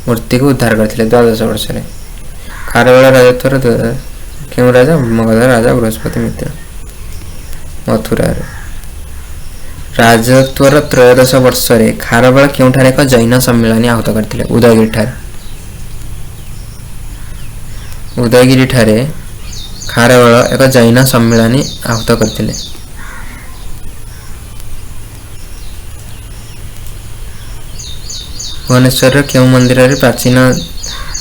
ମୂର୍ତ୍ତିକୁ ଉଦ୍ଧାର କରିଥିଲେ? ଦ୍ୱାଦଶ ବର୍ଷରେ। ଖାରବେଳ ରାଜତ୍ୱର କେଉଁ ରାଜା? ମଗଧ ରାଜା ବୃହସ୍ପତି ମିତ୍ର, ମଥୁରାରୁ। ରାଜତ୍ୱର ତ୍ରୟୋଦଶ ବର୍ଷରେ ଖାରବେଳ କେଉଁଠାରେ ଏକ ଜୈନ ସମ୍ମିଳନୀ ଆହୂତ କରିଥିଲେ? ଉଦୟଗିରିଠାରେ। ଉଦୟଗିରିଠାରେ ଖାରବେଳ ଏକ ଜୈନ ସମ୍ମିଳନୀ ଆହୂତ କରିଥିଲେ। ଭୁବନେଶ୍ୱରର କେଉଁ ମନ୍ଦିରରେ ପ୍ରାଚୀନ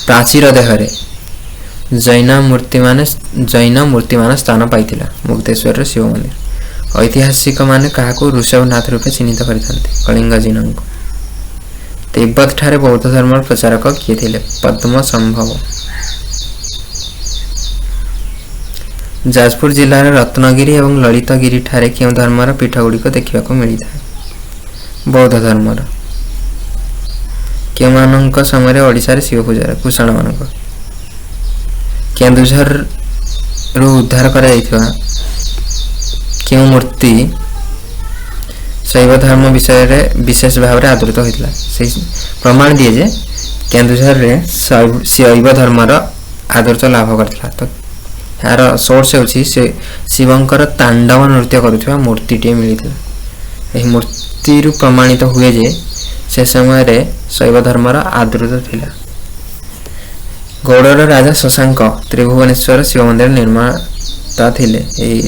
ପ୍ରାଚୀର ଦେହରେ ଜୈନ ମୂର୍ତ୍ତିମାନ ସ୍ଥାନ ପାଇଥିଲା? ମୁକ୍ତେଶ୍ୱରର ଶିବ ମନ୍ଦିର। ଐତିହାସିକମାନେ କାହାକୁ ଋଷଭନାଥ ରୂପେ ଚିହ୍ନିତ କରିଥାନ୍ତି? କଳିଙ୍ଗ ଜିନଙ୍କୁ। ତିବ୍ବତ ଠାରେ ବୌଦ୍ଧ ଧର୍ମର ପ୍ରଚାରକ କିଏ ଥିଲେ? ପଦ୍ମସମ୍ଭବ। ଯାଜପୁର ଜିଲ୍ଲାର ରତ୍ନଗିରି ଏବଂ ଲଳିତଗିରି ଠାରେ କେଉଁ ଧର୍ମର ପୀଠଗୁଡ଼ିକ ଦେଖିବାକୁ ମିଳିଥାଏ? ବୌଦ୍ଧ ଧର୍ମର। କେଉଁମାନଙ୍କ ସମୟରେ ଓଡ଼ିଶାରେ ଶିବ ପୂଜାର? କୁଷାଣମାନଙ୍କ। କେନ୍ଦୁଝରରୁ ଉଦ୍ଧାର କରାଯାଇଥିବା କେଉଁ ମୂର୍ତ୍ତି ଶୈବ ଧର୍ମ ବିଷୟରେ ବିଶେଷ ଭାବରେ ଆଦୃତ ହୋଇଥିଲା? ସେଇ ପ୍ରମାଣ ଦିଏ ଯେ କେନ୍ଦୁଝରରେ ଶୈବ ଧର୍ମର ଆଦୃତ ଲାଭ କରିଥିଲା। ତ ଏହାର ସୋର୍ସ ହେଉଛି ସେ ଶିବଙ୍କର ତାଣ୍ଡବ ନୃତ୍ୟ କରୁଥିବା ମୂର୍ତ୍ତିଟିଏ ମିଳିଥିଲା। ଏହି ମୂର୍ତ୍ତିରୁ ପ୍ରମାଣିତ ହୁଏ ଯେ ସେ ସମୟରେ ଶୈବ ଧର୍ମର ଆଦୃତ ଥିଲା। ଗୌଡ଼ର ରାଜା ଶଶାଙ୍କ ତ୍ରିଭୁବନେଶ୍ୱର ଶିବ ମନ୍ଦିର ନିର୍ମାତା ଥିଲେ। ଏହି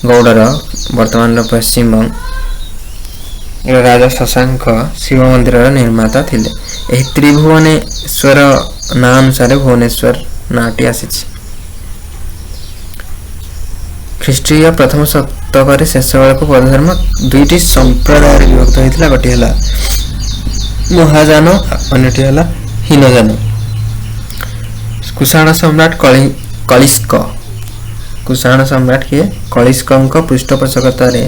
ଗୌଡ଼ର ବର୍ତ୍ତମାନର ପଶ୍ଚିମବଙ୍ଗ ରାଜା ଶଶାଙ୍କ ଶିବ ମନ୍ଦିରର ନିର୍ମାତା ଥିଲେ। ଏହି ତ୍ରିଭୁବନେଶ୍ୱର ନାଁ ଅନୁସାରେ ଭୁବନେଶ୍ୱର ନାଁଟି ଆସିଛି। ଖ୍ରୀଷ୍ଟୀୟ ପ୍ରଥମ ଶତକରେ ଶେଷ ବେଳକୁ ବୌଦ୍ଧ ଧର୍ମ ଦୁଇଟି ସମ୍ପ୍ରଦାୟରେ ବିଭକ୍ତ ହୋଇଥିଲା। ଗୋଟିଏ ହେଲା ମହାଯାନ, ଅନ୍ୟଟି ହେଲା ହୀନଯାନ। କୁଷାଣ ସମ୍ରାଟ କଳିଷ୍କ। କୁଷାଣ ସମ୍ରାଟ କିଏ? କଳିଷ୍କଙ୍କ ପୃଷ୍ଠପୋଷକତାରେ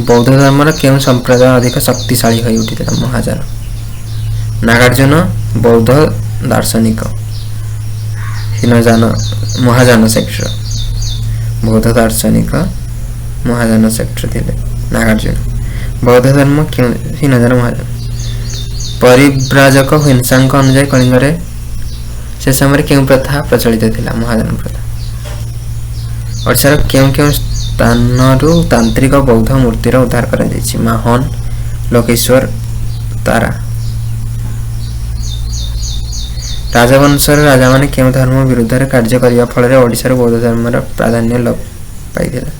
ବୌଦ୍ଧ ଧର୍ମର କେଉଁ ସମ୍ପ୍ରଦାୟ ଅଧିକ ଶକ୍ତିଶାଳୀ ହୋଇ ଉଠିଥିଲା? ମହାଯାନ। ନାଗାର୍ଜୁନ ବୌଦ୍ଧ ଦାର୍ଶନିକ। ହୀନଯାନ ମହାଯାନ ସେକ୍ଟର ବୌଦ୍ଧ ଦାର୍ଶନିକ ମହାଯାନ ସେକ୍ଟର ଥିଲେ ନାଗାର୍ଜୁନ। ବୌଦ୍ଧ ଧର୍ମ କେଉଁ? ହୀନଯାନ ମହାଯାନ। ପରିବ୍ରାଜକ ହିଂସାଙ୍କ ଅନୁଯାୟୀ କଳିଙ୍ଗରେ ସେ ସମୟରେ କେଉଁ ପ୍ରଥା ପ୍ରଚଳିତ ଥିଲା? ମହାଯାନ ପ୍ରଥା। ଓଡ଼ିଶାର କେଉଁ କେଉଁ ସ୍ଥାନରୁ ତାନ୍ତ୍ରିକ ବୌଦ୍ଧ ମୂର୍ତ୍ତିର ଉଦ୍ଧାର କରାଯାଇଛି? ମାହନ, ଲୋକେଶ୍ୱର, ତାରା। ରାଜବଂଶର ରାଜାମାନେ କେଉଁ ଧର୍ମ ବିରୁଦ୍ଧରେ କାର୍ଯ୍ୟ କରିବା ଫଳରେ ଓଡ଼ିଶାରୁ ବୌଦ୍ଧ ଧର୍ମର ପ୍ରାଧାନ୍ୟ ଲୋପ ପାଇଥିଲା?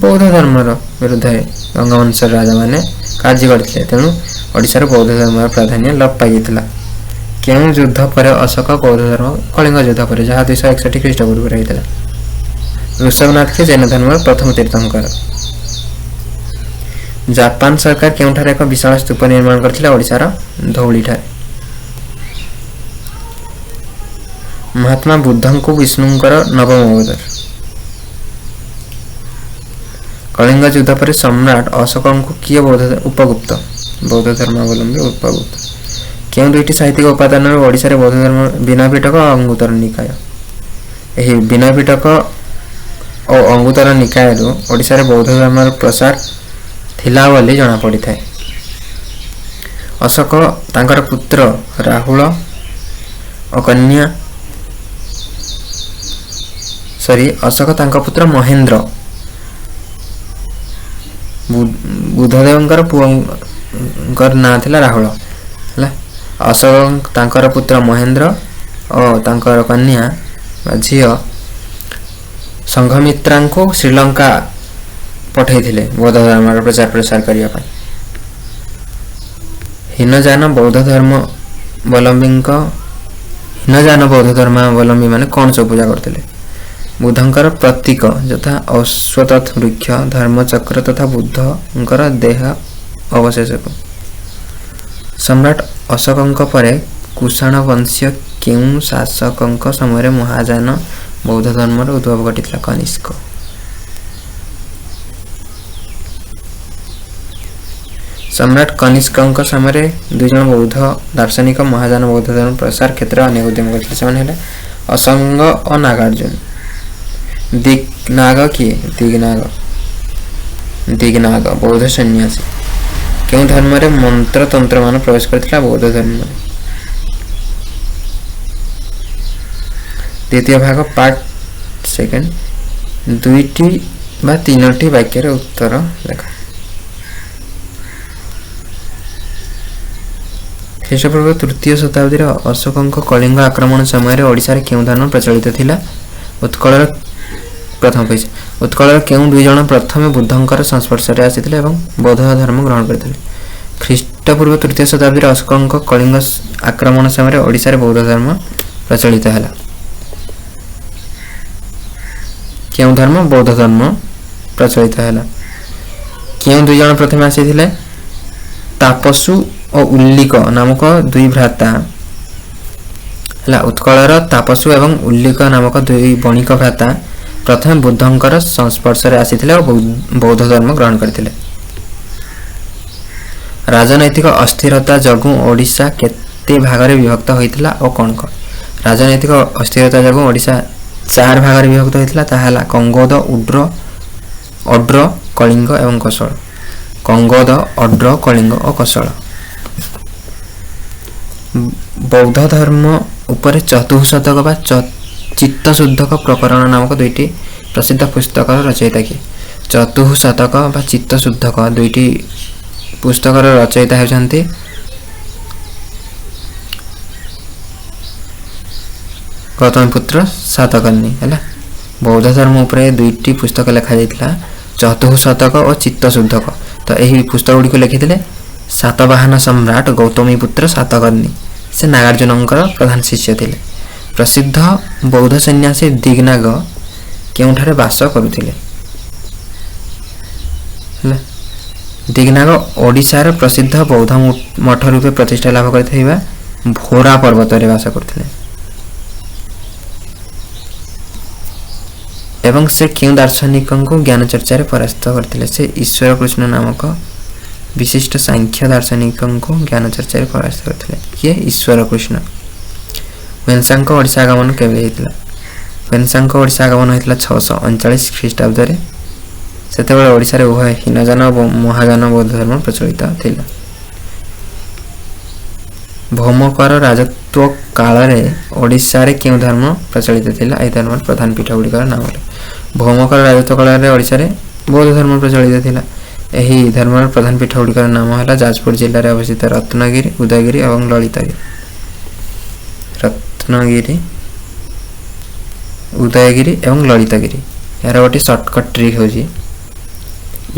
ବୌଦ୍ଧ ଧର୍ମର ବିରୁଦ୍ଧରେ ଗଙ୍ଗବଂଶର ରାଜାମାନେ କାର୍ଯ୍ୟ କରିଥିଲେ, ତେଣୁ ଓଡ଼ିଶାରୁ ବୌଦ୍ଧ ଧର୍ମର ପ୍ରାଧାନ୍ୟ ଲୋପ ପାଇଯାଇଥିଲା। କେଉଁ ଯୁଦ୍ଧ ପରେ ଅଶୋକ ବୌଦ୍ଧ ଧର୍ମ? କଳିଙ୍ଗ ଯୁଦ୍ଧ ପରେ, ଯାହା 261 ଖ୍ରୀଷ୍ଟପୂର୍ବରେ ହେଇଥିଲା। ଋଷଭନାଥ କିଏ? ଜୈନ ଧର୍ମର ପ୍ରଥମ ତୀର୍ଥଙ୍କର। ଜାପାନ ସରକାର କେଉଁଠାରେ ଏକ ବିଶାଳ ସ୍ତୂପ ନିର୍ମାଣ କରିଥିଲେ? ଓଡ଼ିଶାର ଧଉଳିଠାରେ। ମହାତ୍ମା ବୁଦ୍ଧଙ୍କୁ ବିଷ୍ଣୁଙ୍କର ନବମ ଅବତାର। କଳିଙ୍ଗ ଯୁଦ୍ଧ ପରେ ସମ୍ରାଟ ଅଶୋକଙ୍କୁ କିଏ ବୌଦ୍ଧ? ଉପଗୁପ୍ତ। ବୌଦ୍ଧ ଧର୍ମାବଲମ୍ବୀ ଉପଗୁପ୍ତ। କେଉଁ ଦୁଇଟି ସାହିତ୍ୟିକ ଉପାଦାନରୁ ଓଡ଼ିଶାରେ ବୌଦ୍ଧ ଧର୍ମ? ବିନୟ ପିଟକ ଓ ଅଙ୍ଗୁତ୍ତର ନିକାୟ। ଏହି ବିନୟ ପିଟକ ଓ ଅଙ୍ଗୁତ୍ତର ନିକାୟରୁ ଓଡ଼ିଶାରେ ବୌଦ୍ଧ ଧର୍ମର ପ୍ରସାର ଥିଲା ବୋଲି ଜଣାପଡ଼ିଥାଏ। ଅଶୋକ ତାଙ୍କର ପୁତ୍ର ରାହୁଳ ଓ କନ୍ୟା ଅଶୋକ ତାଙ୍କ ପୁତ୍ର ମହେନ୍ଦ୍ର ବୁଦ୍ଧଦେବଙ୍କର ପୁଅଙ୍କର ନାଁ ଥିଲା ରାହୁଳ। ହେଲା, ଅଶୋକ ତାଙ୍କର ପୁତ୍ର ମହେନ୍ଦ୍ର ଓ ତାଙ୍କର କନ୍ୟା ବା ଝିଅ ସଂଘମିତ୍ରାଙ୍କୁ ଶ୍ରୀଲଙ୍କା ପଠାଇଥିଲେ ବୌଦ୍ଧ ଧର୍ମର ପ୍ରଚାର ପ୍ରସାର କରିବା ପାଇଁ। ହୀନଯାନ ବୌଦ୍ଧ ଧର୍ମାବଲମ୍ବୀଙ୍କ ହୀନଯାନ ବୌଦ୍ଧ ଧର୍ମାବଲମ୍ବୀ ମାନେ କ'ଣ ସବୁ ପୂଜା କରୁଥିଲେ? ବୁଦ୍ଧଙ୍କର ପ୍ରତୀକ ଯଥା ଅଶ୍ୱତଥ ବୃକ୍ଷ, ଧର୍ମଚକ୍ର ତଥା ବୁଦ୍ଧଙ୍କର ଦେହ ଅବଶେଷକୁ। ସମ୍ରାଟ ଅଶୋକଙ୍କ ପରେ କୁଷାଣ ବଂଶୀୟ କେଉଁ ଶାସକଙ୍କ ସମୟରେ ମହାଯାନ ବୌଦ୍ଧ ଧର୍ମର ଉଦ୍ଭବ ଘଟିଥିଲା? କନିଷ୍କ। ସମ୍ରାଟ କନିଷ୍କଙ୍କ ସମୟରେ ଦୁଇଜଣ ବୌଦ୍ଧ ଦାର୍ଶନିକ ମହାଯାନ ବୌଦ୍ଧ ଧର୍ମ ପ୍ରସାର କ୍ଷେତ୍ରରେ ଅନେକ ଉଦ୍ୟମ କରିଥିଲେ। ସେମାନେ ହେଲେ ଅସଙ୍ଗ ଓ ନାଗାର୍ଜୁନ। ଦିଗ୍ନାଗ କିଏ? ଦିଗ୍ନାଗ, ଦିଗ୍ନାଗ ବୌଦ୍ଧ ସନ୍ନ୍ୟାସୀ। କେଉଁ ଧର୍ମରେ ମନ୍ତ୍ରତନ୍ତ୍ରମାନ ପ୍ରବେଶ କରିଥିଲା? ବୌଦ୍ଧ ଧର୍ମରେ। ଦ୍ୱିତୀୟ ଭାଗ ପାର୍ଟ ସେକେଣ୍ଡ, ଦୁଇଟି ବା ତିନୋଟି ବାକ୍ୟର ଉତ୍ତର ଲେଖ। ଖ୍ରୀଷ୍ଟପୂର୍ବ ତୃତୀୟ ଶତାବ୍ଦୀରେ ଅଶୋକଙ୍କ କଳିଙ୍ଗ ଆକ୍ରମଣ ସମୟରେ ଓଡ଼ିଶାରେ କେଉଁ ଧର୍ମ ପ୍ରଚଳିତ ଥିଲା? ଉତ୍କଳର ପ୍ରଥମ ପଇସା ଉତ୍କଳର କେଉଁ ଦୁଇ ଜଣ ପ୍ରଥମେ ବୁଦ୍ଧଙ୍କର ସଂସ୍ପର୍ଶରେ ଆସିଥିଲେ ଏବଂ ବୌଦ୍ଧ ଧର୍ମ ଗ୍ରହଣ କରିଥିଲେ? ଖ୍ରୀଷ୍ଟପୂର୍ବ ତୃତୀୟ ଶତାବ୍ଦୀରେ ଅଶୋକଙ୍କ କଳିଙ୍ଗ ଆକ୍ରମଣ ସମୟରେ ଓଡ଼ିଶାରେ ବୌଦ୍ଧ ଧର୍ମ ପ୍ରଚଳିତ ହେଲା। କେଉଁ ଧର୍ମ? ବୌଦ୍ଧ ଧର୍ମ ପ୍ରଚଳିତ ହେଲା। କେଉଁ ଦୁଇ ଜଣ ପ୍ରଥମେ ଆସିଥିଲେ? ତାପସୁ ଓ ଉଲ୍ଲିକ ନାମକ ଦୁଇ ଭ୍ରାତା। ହେଲା, ଉତ୍କଳର ତାପସୁ ଏବଂ ଉଲ୍ଲିକ ନାମକ ଦୁଇ ବଣିକ ଭ୍ରାତା ପ୍ରଥମେ ବୁଦ୍ଧଙ୍କର ସଂସ୍ପର୍ଶରେ ଆସିଥିଲେ ଓ ବୌଦ୍ଧ ଧର୍ମ ଗ୍ରହଣ କରିଥିଲେ। ରାଜନୈତିକ ଅସ୍ଥିରତା ଯୋଗୁଁ ଓଡ଼ିଶା କେତେ ଭାଗରେ ବିଭକ୍ତ ହୋଇଥିଲା ଓ କ'ଣ କ'ଣ? ରାଜନୈତିକ ଅସ୍ଥିରତା ଯୋଗୁଁ ଓଡ଼ିଶା ଚାରି ଭାଗରେ ବିଭକ୍ତ ହୋଇଥିଲା। ତାହା ହେଲା କଙ୍ଗୋଦ, ଉଡ୍ର, ଅଡ୍ର, କଳିଙ୍ଗ ଏବଂ କୋଶଳ। କଙ୍ଗୋଦ, ଅଡ୍ର, କଳିଙ୍ଗ ଓ କୋଶଳ। ବୌଦ୍ଧ ଧର୍ମ ଉପରେ ଚତୁଃଶତକ ବା ଚିତ୍ତଶୁଦ୍ଧକ ପ୍ରକରଣ ନାମକ ଦୁଇଟି ପ୍ରସିଦ୍ଧ ପୁସ୍ତକର ରଚୟିତା କିଏ? ଚତୁଃଶତକ ବା ଚିତ୍ତଶୁଦ୍ଧକ ଦୁଇଟି ପୁସ୍ତକର ରଚୟିତା ହେଉଛନ୍ତି ଗୌତମପୁତ୍ର ସାତକର୍ଣ୍ଣି। ହେଲା, ବୌଦ୍ଧ ଧର୍ମ ଉପରେ ଦୁଇଟି ପୁସ୍ତକ ଲେଖାଯାଇଥିଲା, ଚତୁଃଶତକ ଓ ଚିତ୍ତଶୁଦ୍ଧକ। ତ ଏହି ପୁସ୍ତକ ଗୁଡ଼ିକୁ ଲେଖିଥିଲେ ସାତବାହନ ସମ୍ରାଟ ଗୌତମୀପୁତ୍ର ସାତକର୍ଣ୍ଣି। ସେ ନାଗାର୍ଜୁନଙ୍କର ପ୍ରଧାନ ଶିଷ୍ୟ ଥିଲେ। ପ୍ରସିଦ୍ଧ ବୌଦ୍ଧ ସନ୍ନ୍ୟାସୀ ଦିଗ୍ନାଗ କେଉଁଠାରେ ବାସ କରୁଥିଲେ? ହେଲା, ଦିଗ୍ନାଗ ଓଡ଼ିଶାର ପ୍ରସିଦ୍ଧ ବୌଦ୍ଧ ମଠ ରୂପେ ପ୍ରତିଷ୍ଠା ଲାଭ କରିଥିବା ଭୋରା ପର୍ବତରେ ବାସ କରୁଥିଲେ। ଏବଂ ସେ କେଉଁ ଦାର୍ଶନିକଙ୍କୁ ଜ୍ଞାନ ଚର୍ଚ୍ଚାରେ ପରାସ୍ତ କରିଥିଲେ? ସେ ଈଶ୍ୱର କୃଷ୍ଣ ନାମକ ବିଶିଷ୍ଟ ସାଂଖ୍ୟ ଦାର୍ଶନିକଙ୍କୁ ଜ୍ଞାନ ଚର୍ଚ୍ଚାରେ ପରାସ୍ତ କରିଥିଲେ। କିଏ? ଈଶ୍ୱର କୃଷ୍ଣ। ହୁଏନ୍ସାଙ୍କ ଓଡ଼ିଶା ଆଗମନ କେବେ ହେଇଥିଲା? ହୁଏନ୍ସାଙ୍କ ଓଡ଼ିଶା ଆଗମନ ହୋଇଥିଲା 639 ଖ୍ରୀଷ୍ଟାବ୍ଦରେ। ସେତେବେଳେ ଓଡ଼ିଶାରେ ଉଭୟ ହୀନଯାନ ଓ ମହାଯାନ ବୌଦ୍ଧ ଧର୍ମ ପ୍ରଚଳିତ ଥିଲା। ଭୌମକର ରାଜତ୍ୱ କାଳରେ ଓଡ଼ିଶାରେ କେଉଁ ଧର୍ମ ପ୍ରଚଳିତ ଥିଲା? ଏହି ଧର୍ମର ପ୍ରଧାନ ପୀଠ ଗୁଡ଼ିକର ନାମ। ଭୌମକର ରାଜତ୍ୱ କାଳରେ ଓଡ଼ିଶାରେ ବୌଦ୍ଧ ଧର୍ମ ପ୍ରଚଳିତ ଥିଲା। ଏହି ଧର୍ମର ପ୍ରଧାନ ପୀଠ ଗୁଡ଼ିକର ନାମ ହେଲା ଯାଜପୁର ଜିଲ୍ଲାରେ ଅବସ୍ଥିତ ରତ୍ନଗିରି, ଉଦୟଗିରି ଏବଂ ଲଳିତଗିରି। ରତ୍ନଗିରି, ଉଦୟଗିରି ଏବଂ ଲଳିତଗିରି। ଏହାର ଗୋଟିଏ ସର୍ଟକଟ୍ ଟ୍ରିକ୍ ହେଉଛି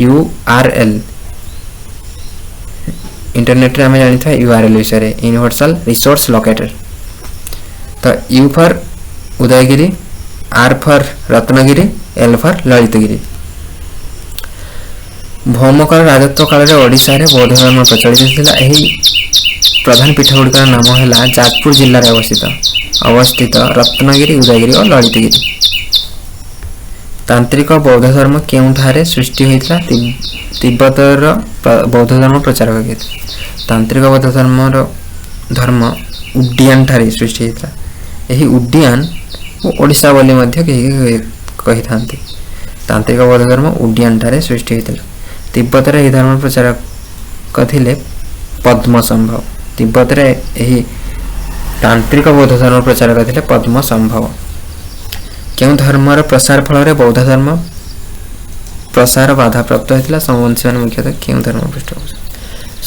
URL। ଇଣ୍ଟରନେଟ୍ରେ ଆମେ ଜାଣିଥିବା URL ବିଷୟରେ, ୟୁନିଭର୍ସାଲ ରିସୋର୍ସ ଲୋକେଟର। ତ U for Udayagiri, R for Ratnagiri, L for Lalitgiri. Bhaumakara ରାଜତ୍ୱ କାଳରେ ଓଡ଼ିଶାରେ ବୌଦ୍ଧ ଧର୍ମ ପ୍ରଚଳିତ ଥିଲା। ଏହି ପ୍ରଧାନ ପୀଠ ଗୁଡ଼ିକର ନାମ ହେଲା ଯାଜପୁର ଜିଲ୍ଲାରେ ଅବସ୍ଥିତ ରତ୍ନଗିରି, ଉଦୟଗିରି ଓ ଲଳିତଗିରି। ତାନ୍ତ୍ରିକ ବୌଦ୍ଧ ଧର୍ମ କେଉଁଠାରେ ସୃଷ୍ଟି ହୋଇଥିଲା? ତିବ୍ବତର ବୌଦ୍ଧ ଧର୍ମ ପ୍ରଚାରକ କିଏ? ତାନ୍ତ୍ରିକ ବୌଦ୍ଧ ଧର୍ମ ଉଡ୍ଡିଆନ ଠାରେ ସୃଷ୍ଟି ହୋଇଥିଲା। ଏହି ଉଡ୍ଡିଆନ ଓ ଓଡ଼ିଶା ବୋଲି ମଧ୍ୟ କେହି କହିଥାନ୍ତି। ତାନ୍ତ୍ରିକ ବୌଦ୍ଧ ଧର୍ମ ଉଡ୍ଡିଆନ ଠାରେ ସୃଷ୍ଟି ହୋଇଥିଲା। ତିବ୍ବତରେ ଏହି ଧର୍ମ ପ୍ରଚାରକ ଥିଲେ ପଦ୍ମସମ୍ଭବ। ତିବ୍ବତରେ ଏହି ତାନ୍ତ୍ରିକ ବୌଦ୍ଧ ଧର୍ମ ପ୍ରଚାରକ ଥିଲେ ପଦ୍ମସମ୍ଭବ। କେଉଁ ଧର୍ମର ପ୍ରସାର ଫଳରେ ବୌଦ୍ଧ ଧର୍ମ ପ୍ରସାର ବାଧାପ୍ରାପ୍ତ ହୋଇଥିଲା? ସୋମବଂଶୀମାନେ ମୁଖ୍ୟତଃ କେଉଁ ଧର୍ମ ପୃଷ୍ଠପୋଷକ?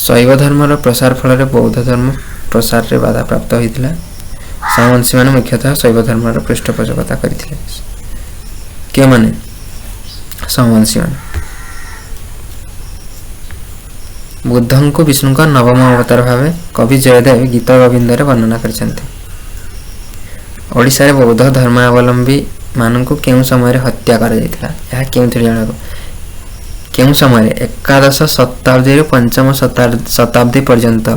ଶୈବ ଧର୍ମର ପ୍ରସାର ଫଳରେ ବୌଦ୍ଧ ଧର୍ମ ପ୍ରସାରରେ ବାଧାପ୍ରାପ୍ତ ହୋଇଥିଲା। ସୋମବଂଶୀମାନେ ମୁଖ୍ୟତଃ ଶୈବ ଧର୍ମର ପୃଷ୍ଠପୋଷକତା କରିଥିଲେ। କେଉଁମାନେ? ସୋମବଂଶୀମାନେ। ବୁଦ୍ଧଙ୍କୁ ବିଷ୍ଣୁଙ୍କ ନବମ ଅବତାର ଭାବେ କବି ଜୟଦେବ ଗୀତ ଗୋବିନ୍ଦରେ ବର୍ଣ୍ଣନା କରିଛନ୍ତି। ଓଡ଼ିଶାରେ ବୌଦ୍ଧ ଧର୍ମାବଲମ୍ବୀ ମାନଙ୍କୁ କେଉଁ ସମୟରେ ହତ୍ୟା କରାଯାଇଥିଲା? ଏହା କେଉଁଥିରୁ ଜାଣିବାକୁ? କେଉଁ ସମୟରେ? ଏକାଦଶ ଶତାବ୍ଦୀରୁ ପଞ୍ଚମ ଶତାବ୍ଦୀ ପର୍ଯ୍ୟନ୍ତ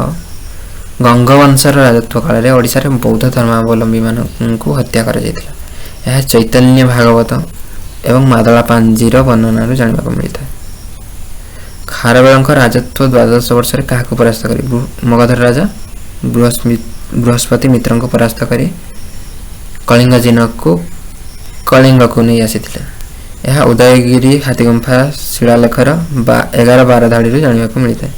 ଗଙ୍ଗବଂଶର ରାଜତ୍ୱ କାଳରେ ଓଡ଼ିଶାରେ ବୌଦ୍ଧ ଧର୍ମାବଲମ୍ବୀମାନଙ୍କୁ ହତ୍ୟା କରାଯାଇଥିଲା। ଏହା ଚୈତନ୍ୟ ଭାଗବତ ଏବଂ ମାଦଳା ପାଞ୍ଜିର ବର୍ଣ୍ଣନାରୁ ଜାଣିବାକୁ ମିଳିଥାଏ। ଖାରବେଳଙ୍କ ରାଜତ୍ୱ ଦ୍ୱାଦଶ ବର୍ଷରେ କାହାକୁ ପରାସ୍ତ କରି? ମଗଧର ରାଜା ବୃହସ୍ପତି ମିତ୍ରଙ୍କୁ ପରାସ୍ତ କରି କଳିଙ୍ଗ ଜିନକୁ କଳିଙ୍ଗକୁ ନେଇ ଆସିଥିଲେ। ଏହା ଉଦୟଗିରି ହାତୀଗୁମ୍ଫା ଶିଳାଲେଖର 11-12 ଧାଡ଼ିରୁ ଜାଣିବାକୁ ମିଳିଥାଏ।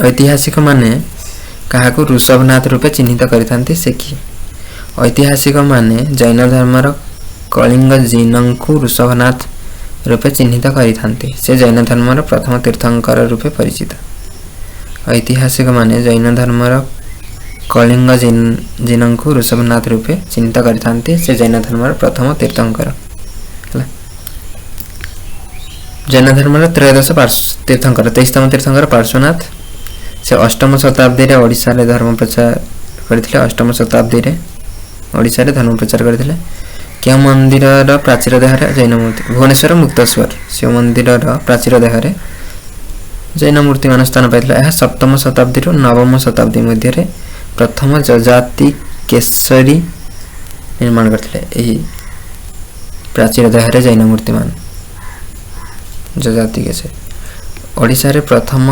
ଐତିହାସିକମାନେ କାହାକୁ ଋଷଭନାଥ ରୂପେ ଚିହ୍ନିତ କରିଥାନ୍ତି? ସେ କିଏ? ଐତିହାସିକମାନେ ଜୈନ ଧର୍ମର କଳିଙ୍ଗ ଜିନଙ୍କୁ ଋଷଭନାଥ ରୂପେ ଚିହ୍ନିତ କରିଥାନ୍ତି। ସେ ଜୈନ ଧର୍ମର ପ୍ରଥମ ତୀର୍ଥଙ୍କର ରୂପେ ପରିଚିତ। ଐତିହାସିକମାନେ ଜୈନ ଧର୍ମର କଳିଙ୍ଗ ଜିନଙ୍କୁ ଋଷଭନାଥ ରୂପେ ଚିହ୍ନିତ କରିଥାନ୍ତି। ସେ ଜୈନ ଧର୍ମର ପ୍ରଥମ ତୀର୍ଥଙ୍କର ହେଲା। ଜୈନ ଧର୍ମର ତ୍ରୟୋଦଶ ତୀର୍ଥଙ୍କର 23ତମ ତୀର୍ଥଙ୍କର ପାର୍ଶ୍ୱନାଥ। ସେ ଅଷ୍ଟମ ଶତାବ୍ଦୀରେ ଓଡ଼ିଶାରେ ଧର୍ମ ପ୍ରଚାର କରିଥିଲେ। ଅଷ୍ଟମ ଶତାବ୍ଦୀରେ ଓଡ଼ିଶାରେ ଧର୍ମ ପ୍ରଚାର କରିଥିଲେ। କେଉଁ ମନ୍ଦିରର ପ୍ରାଚୀର ଦେହରେ ଜୈନ ମୂର୍ତ୍ତି? ଭୁବନେଶ୍ୱର ମୁକ୍ତେଶ୍ୱର ଶିବ ମନ୍ଦିରର ପ୍ରାଚୀର ଦେହରେ ଜୈନ ମୂର୍ତ୍ତିମାନ ସ୍ଥାନ ପାଇଥିଲା। ଏହା ସପ୍ତମ ଶତାବ୍ଦୀରୁ ନବମ ଶତାବ୍ଦୀ ମଧ୍ୟରେ ପ୍ରଥମ ଯଯାତି କେଶରୀ ନିର୍ମାଣ କରିଥିଲେ। ଏହି ପ୍ରାଚୀର ଦେହରେ ଜୈନ ମୂର୍ତ୍ତିମାନ ଯଯାତି କେଶରୀ। ଓଡ଼ିଶାରେ ପ୍ରଥମ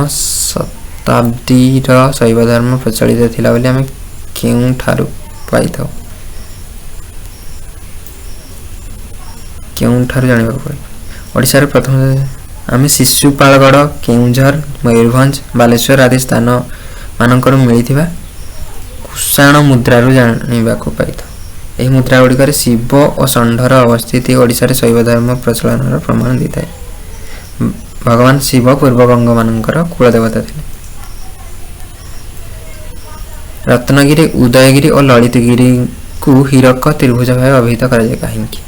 ଶତାବ୍ଦୀର ଶୈବ ଧର୍ମ ପ୍ରଚଳିତ ଥିଲା ବୋଲି ଆମେ କେଉଁଠାରୁ ପାଇଥାଉ? କେଉଁଠାରୁ ଜାଣିବାକୁ ପଡ଼ିବ? ଓଡ଼ିଶାରେ ପ୍ରଥମ ଆମେ ଶିଶୁପାଳଗଡ଼, କେଉଁଝର, ମୟୂରଭଞ୍ଜ, ବାଲେଶ୍ୱର ଆଦି ସ୍ଥାନ ମାନଙ୍କରୁ ମିଳିଥିବା କୁଷାଣ ମୁଦ୍ରାରୁ ଜାଣିବାକୁ ପାଇଥାଉ। ଏହି ମୁଦ୍ରା ଗୁଡ଼ିକରେ ଶିବ ଓ ଷଣ୍ଢର ଅବସ୍ଥିତି ଓଡ଼ିଶାରେ ଶୈବ ଧର୍ମ ପ୍ରଚଳନର ପ୍ରମାଣ ଦେଇଥାଏ। ଭଗବାନ ଶିବ ପୂର୍ବବଙ୍ଗମାନଙ୍କର କୁଳଦେବତା ଥିଲେ। ରତ୍ନଗିରି, ଉଦୟଗିରି ଓ ଲଳିତଗିରିକୁ ହୀରକ ତ୍ରିଭୁଜ ଭାବେ ଅଭିହିତ କରାଯାଏ କାହିଁକି?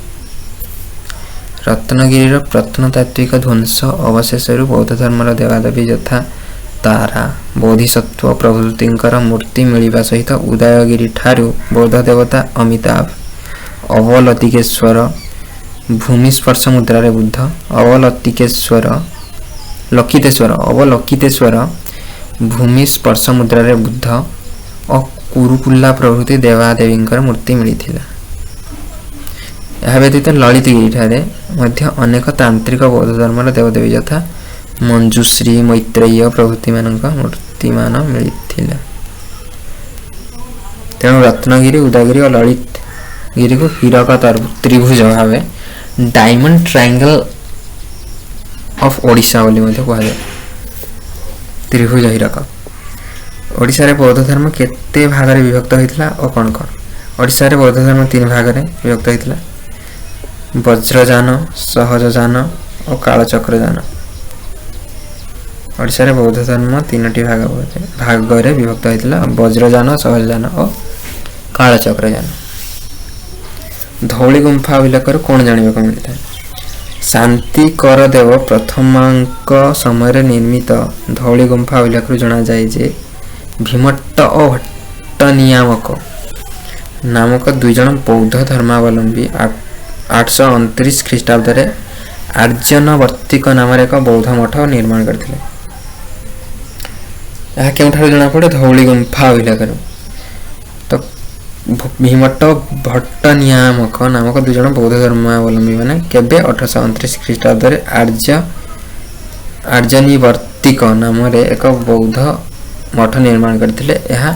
ରତ୍ନଗିରିର ପ୍ରତ୍ନତାତ୍ତ୍ୱିକ ଧ୍ୱଂସ ଅବଶେଷରୁ ବୌଦ୍ଧ ଧର୍ମର ଦେବାଦେବୀ ଯଥା ତାରା, ବୋଧିସତ୍ତ୍ୱ ପ୍ରଭୃତିଙ୍କର ମୂର୍ତ୍ତି ମିଳିବା ସହିତ ଉଦୟଗିରି ଠାରୁ ବୌଦ୍ଧ ଦେବତା ଅମିତାଭ, ଅବଲତିକେଶ୍ୱର ଭୂମିସ୍ପର୍ଶ ମୁଦ୍ରାରେ ବୁଦ୍ଧ, ଅବଲତିକେଶ୍ୱର ଲକିତେଶ୍ୱର ଅବଲକିତେଶ୍ୱର ଭୂମି ସ୍ପର୍ଶ ମୁଦ୍ରାରେ ବୁଦ୍ଧ ଓ କୁରୁକୁଲ୍ଲା ପ୍ରଭୃତି ଦେବାଦେବୀଙ୍କର ମୂର୍ତ୍ତି ମିଳିଥିଲା। ଏହା ବ୍ୟତୀତ ଲଳିତଗିରିଠାରେ ମଧ୍ୟ ଅନେକ ତାନ୍ତ୍ରିକ ବୌଦ୍ଧ ଧର୍ମର ଦେବଦେବୀ ଯଥା ମଞ୍ଜୁଶ୍ରୀ, ମୈତ୍ରେୟ ପ୍ରଭୃତିମାନଙ୍କ ମୂର୍ତ୍ତିମାନ ମିଳିଥିଲା। ତେଣୁ ରତ୍ନଗିରି, ଉଦୟଗିରି ଓ ଲଳିତଗିରିକୁ ହୀରକ ତ୍ରିଭୁଜ ଭାବେ ଡାଇମଣ୍ଡ ଟ୍ରାଇଙ୍ଗଲ ଅଫ୍ ଓଡ଼ିଶା ବୋଲି ମଧ୍ୟ କୁହାଯାଏ। ତ୍ରିଭୁଜ ହୀରକ। ଓଡ଼ିଶାରେ ବୌଦ୍ଧ ଧର୍ମ କେତେ ଭାଗରେ ବିଭକ୍ତ ହୋଇଥିଲା ଓ କ'ଣ କ'ଣ? ଓଡ଼ିଶାରେ ବୌଦ୍ଧ ଧର୍ମ 3 ଭାଗରେ ବିଭକ୍ତ ହୋଇଥିଲା: ବଜ୍ରଯାନ, ସହଜଯାନ ଓ କାଳଚକ୍ରଯାନ। ଓଡ଼ିଶାରେ ବୌଦ୍ଧ ଧର୍ମ 3ଟି ଭାଗରେ ବିଭକ୍ତ ହୋଇଥିଲା: ବଜ୍ରଯାନ, ସହଜଯାନ ଓ କାଳଚକ୍ରଯାନ। ଧଉଳି ଗୁମ୍ଫା ଅଭିଲେଖରୁ କ'ଣ ଜାଣିବାକୁ ମିଳିଥାଏ? ଶାନ୍ତିକର ଦେବ ପ୍ରଥମାଙ୍କ ସମୟରେ ନିର୍ମିତ ଧଉଳି ଗୁମ୍ଫା ଅଭିଲେଖରୁ ଜଣାଯାଏ ଯେ ଭୀମଟ୍ଟ ଓ ଭଟ୍ଟନିୟାମକ ନାମକ 2 ଜଣ ବୌଦ୍ଧ ଧର୍ମାବଲମ୍ବୀ 829 ଖ୍ରୀଷ୍ଟାବ୍ଦରେ ଆର୍ଯ୍ୟନବର୍ତ୍ତିକ ନାମରେ ଏକ ବୌଦ୍ଧ ମଠ ନିର୍ମାଣ କରିଥିଲେ। ଏହା କେଉଁଠାରୁ ଜଣାପଡ଼େ? ଧଉଳି ଗୁମ୍ଫା ଅଭିଲେଖରୁ। ତ ଭୀମଟ୍ଟ ଭଟ୍ଟନିୟାମକ ନାମକ 2 ଜଣ ବୌଦ୍ଧ ଧର୍ମାବଲମ୍ବୀ ମାନେ କେବେ? 829 ଖ୍ରୀଷ୍ଟାବ୍ଦରେ ଆର୍ଯ୍ୟନିବର୍ତ୍ତିକ ନାମରେ ଏକ ବୌଦ୍ଧ ମଠ ନିର୍ମାଣ କରିଥିଲେ। ଏହା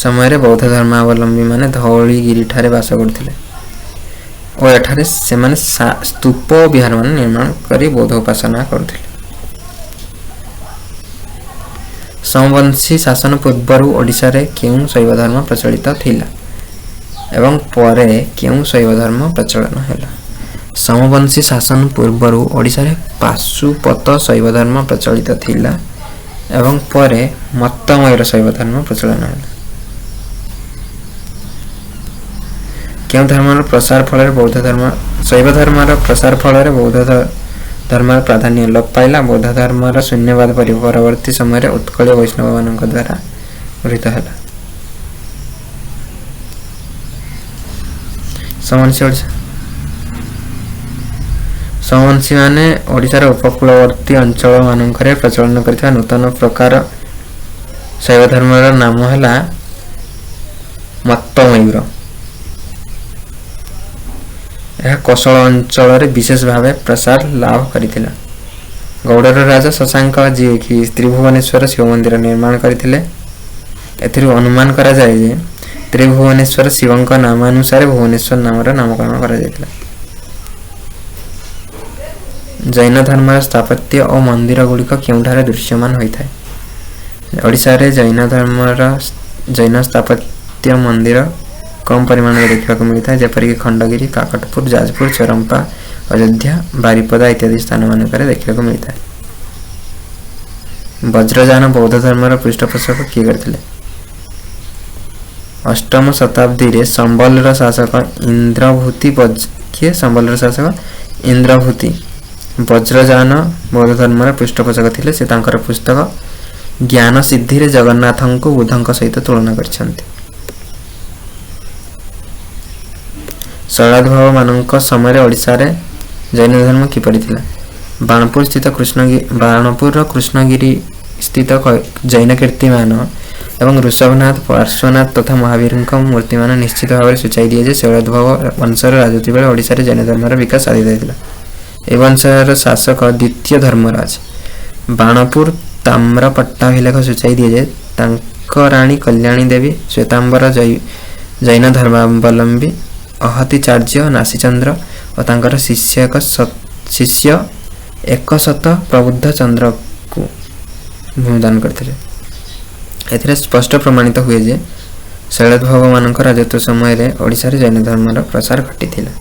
ସମୟରେ ବୌଦ୍ଧ ଧର୍ମାବଲମ୍ବୀ ମାନେ ଧଉଳିଗିରିଠାରେ ବାସ କରୁଥିଲେ ଓ ଏଠାରେ ସେମାନେ ସ୍ତୂପ ଓ ବିହାରମାନ ନିର୍ମାଣ କରି ବୌଦ୍ଧ ଉପାସନା କରୁଥିଲେ। ସୋମବଂଶୀ ଶାସନ ପୂର୍ବରୁ ଓଡ଼ିଶାରେ କେଉଁ ଶୈବ ଧର୍ମ ପ୍ରଚଳିତ ଥିଲା? ଏବଂ ପରେ କେଉଁ ଶୈବ ଧର୍ମ ପ୍ରଚଳନ ହେଲା? ସୋମବଂଶୀ ଶାସନ ପୂର୍ବରୁ ଓଡ଼ିଶାରେ ପାଶୁପତ ଶୈବ ଧର୍ମ ପ୍ରଚଳିତ ଥିଲା ଏବଂ ପରେ ମତ୍ତମୟୂର ଶୈବ ଧର୍ମ ପ୍ରଚଳନ ହେଲା। କେଉଁ ଧର୍ମର ପ୍ରସାର ଫଳରେ ବୌଦ୍ଧ ଧର୍ମ? ଶୈବ ଧର୍ମର ପ୍ରସାର ଫଳରେ ବୌଦ୍ଧ ଧର୍ମର ପ୍ରାଧାନ୍ୟ ଲୋପ ପାଇଲା। ବୌଦ୍ଧ ଧର୍ମର ଶୂନ୍ୟବାଦ ପରବର୍ତ୍ତୀ ସମୟରେ ଉତ୍କଳୀୟ ବୈଷ୍ଣବମାନଙ୍କ ଦ୍ୱାରା ଗୃହୀତ ହେଲା। ସୋମବଂଶୀ ଓଡ଼ିଶା। ସୋମବଂଶୀମାନେ ଓଡ଼ିଶାର ଉପକୂଳବର୍ତ୍ତୀ ଅଞ୍ଚଳମାନଙ୍କରେ ପ୍ରଚଳନ କରିଥିବା ନୂତନ ପ୍ରକାର ଶୈବ ଧର୍ମର ନାମ ହେଲା ମତ୍ତମୟୂର। ଏହା କୋଶଳ ଅଞ୍ଚଳରେ ବିଶେଷ ଭାବେ ପ୍ରସାର ଲାଭ କରିଥିଲା। ଗୌଡ଼ର ରାଜା ଶଶାଙ୍କ, ଯିଏକି ତ୍ରିଭୁବନେଶ୍ୱର ଶିବ ମନ୍ଦିର ନିର୍ମାଣ କରିଥିଲେ। ଏଥିରୁ ଅନୁମାନ କରାଯାଏ ଯେ ତ୍ରିଭୁବନେଶ୍ୱର ଶିବଙ୍କ ନାମାନୁସାରେ ଭୁବନେଶ୍ୱର ନାମର ନାମକରଣ କରାଯାଇଥିଲା। ଜୈନ ଧର୍ମର ସ୍ଥାପତ୍ୟ ଓ ମନ୍ଦିର ଗୁଡ଼ିକ କେଉଁଠାରେ ଦୃଶ୍ୟମାନ ହୋଇଥାଏ? ଓଡ଼ିଶାରେ ଜୈନ ଧର୍ମର ଜୈନ ସ୍ଥାପତ୍ୟ ମନ୍ଦିର କମ୍ ପରିମାଣରେ ଦେଖିବାକୁ ମିଳିଥାଏ, ଯେପରିକି ଖଣ୍ଡଗିରି, କାକଟପୁର, ଯାଜପୁର, ଚରମ୍ପା, ଅଯୋଧ୍ୟା, ବାରିପଦା ଇତ୍ୟାଦି ସ୍ଥାନମାନଙ୍କରେ ଦେଖିବାକୁ ମିଳିଥାଏ। ବଜ୍ରଯାନ ବୌଦ୍ଧ ଧର୍ମର ପୃଷ୍ଠପୋଷକ କିଏ କରିଥିଲେ? ଅଷ୍ଟମ ଶତାବ୍ଦୀରେ ସମ୍ବଲର ଶାସକ ଇନ୍ଦ୍ରଭୂତି। କିଏ? ସମ୍ବଲର ଶାସକ ଇନ୍ଦ୍ରଭୂତି ବଜ୍ରଯାନ ବୌଦ୍ଧ ଧର୍ମର ପୃଷ୍ଠପୋଷକ ଥିଲେ। ସେ ତାଙ୍କର ପୁସ୍ତକ ଜ୍ଞାନ ସିଦ୍ଧିରେ ଜଗନ୍ନାଥଙ୍କୁ ବୁଦ୍ଧଙ୍କ ସହିତ ତୁଳନା କରିଛନ୍ତି। ଶୈଳୋଦ୍ଭବମାନଙ୍କ ସମୟରେ ଓଡ଼ିଶାରେ ଜୈନ ଧର୍ମ କିପରି ଥିଲା? ବାଣପୁର ସ୍ଥିତ କୃଷ୍ଣଗିରି, ବାଣପୁରର କୃଷ୍ଣଗିରି ସ୍ଥିତ ଜୈନ କୀର୍ତ୍ତିମାନ ଏବଂ ଋଷଭନାଥ, ପାର୍ଶ୍ୱନାଥ ତଥା ମହାବୀରଙ୍କ ମୂର୍ତ୍ତିମାନ ନିଶ୍ଚିତ ଭାବରେ ସୂଚାଇ ଦିଏ ଯେ ଶୈଳୋଦ୍ଭବ ବଂଶର ରାଜୁତି ବେଳେ ଓଡ଼ିଶାରେ ଜୈନ ଧର୍ମର ବିକାଶ ସାଧିତ ହୋଇଥିଲା। ଏ ବଂଶର ଶାସକ ଦ୍ୱିତୀୟ ଧର୍ମରାଜ। ବାଣପୁର ତାମ୍ର ପଟ୍ଟାଭିଲେଖ ସୂଚାଇ ଦିଏ ଯେ ତାଙ୍କ ରାଣୀ କଲ୍ୟାଣୀ ଦେବୀ ଶ୍ୱେତାମ୍ବର ଜୈନ ଧର୍ମାବଲମ୍ବୀ ଅହତିଚାର୍ଯ୍ୟ ନାସିଚନ୍ଦ୍ର ଓ ତାଙ୍କର ଶିଷ୍ୟ ଏକଶତ ପ୍ରବୁଦ୍ଧ ଚନ୍ଦ୍ରକୁ ଭୂମିଦାନ କରିଥିଲେ। ଏଥିରେ ସ୍ପଷ୍ଟ ପ୍ରମାଣିତ ହୁଏ ଯେ ଶୈଳୋଦ୍ଭବମାନଙ୍କ ରାଜତ୍ୱ ସମୟରେ ଓଡ଼ିଶାରେ ଜୈନ ଧର୍ମର ପ୍ରସାର ଘଟିଥିଲା।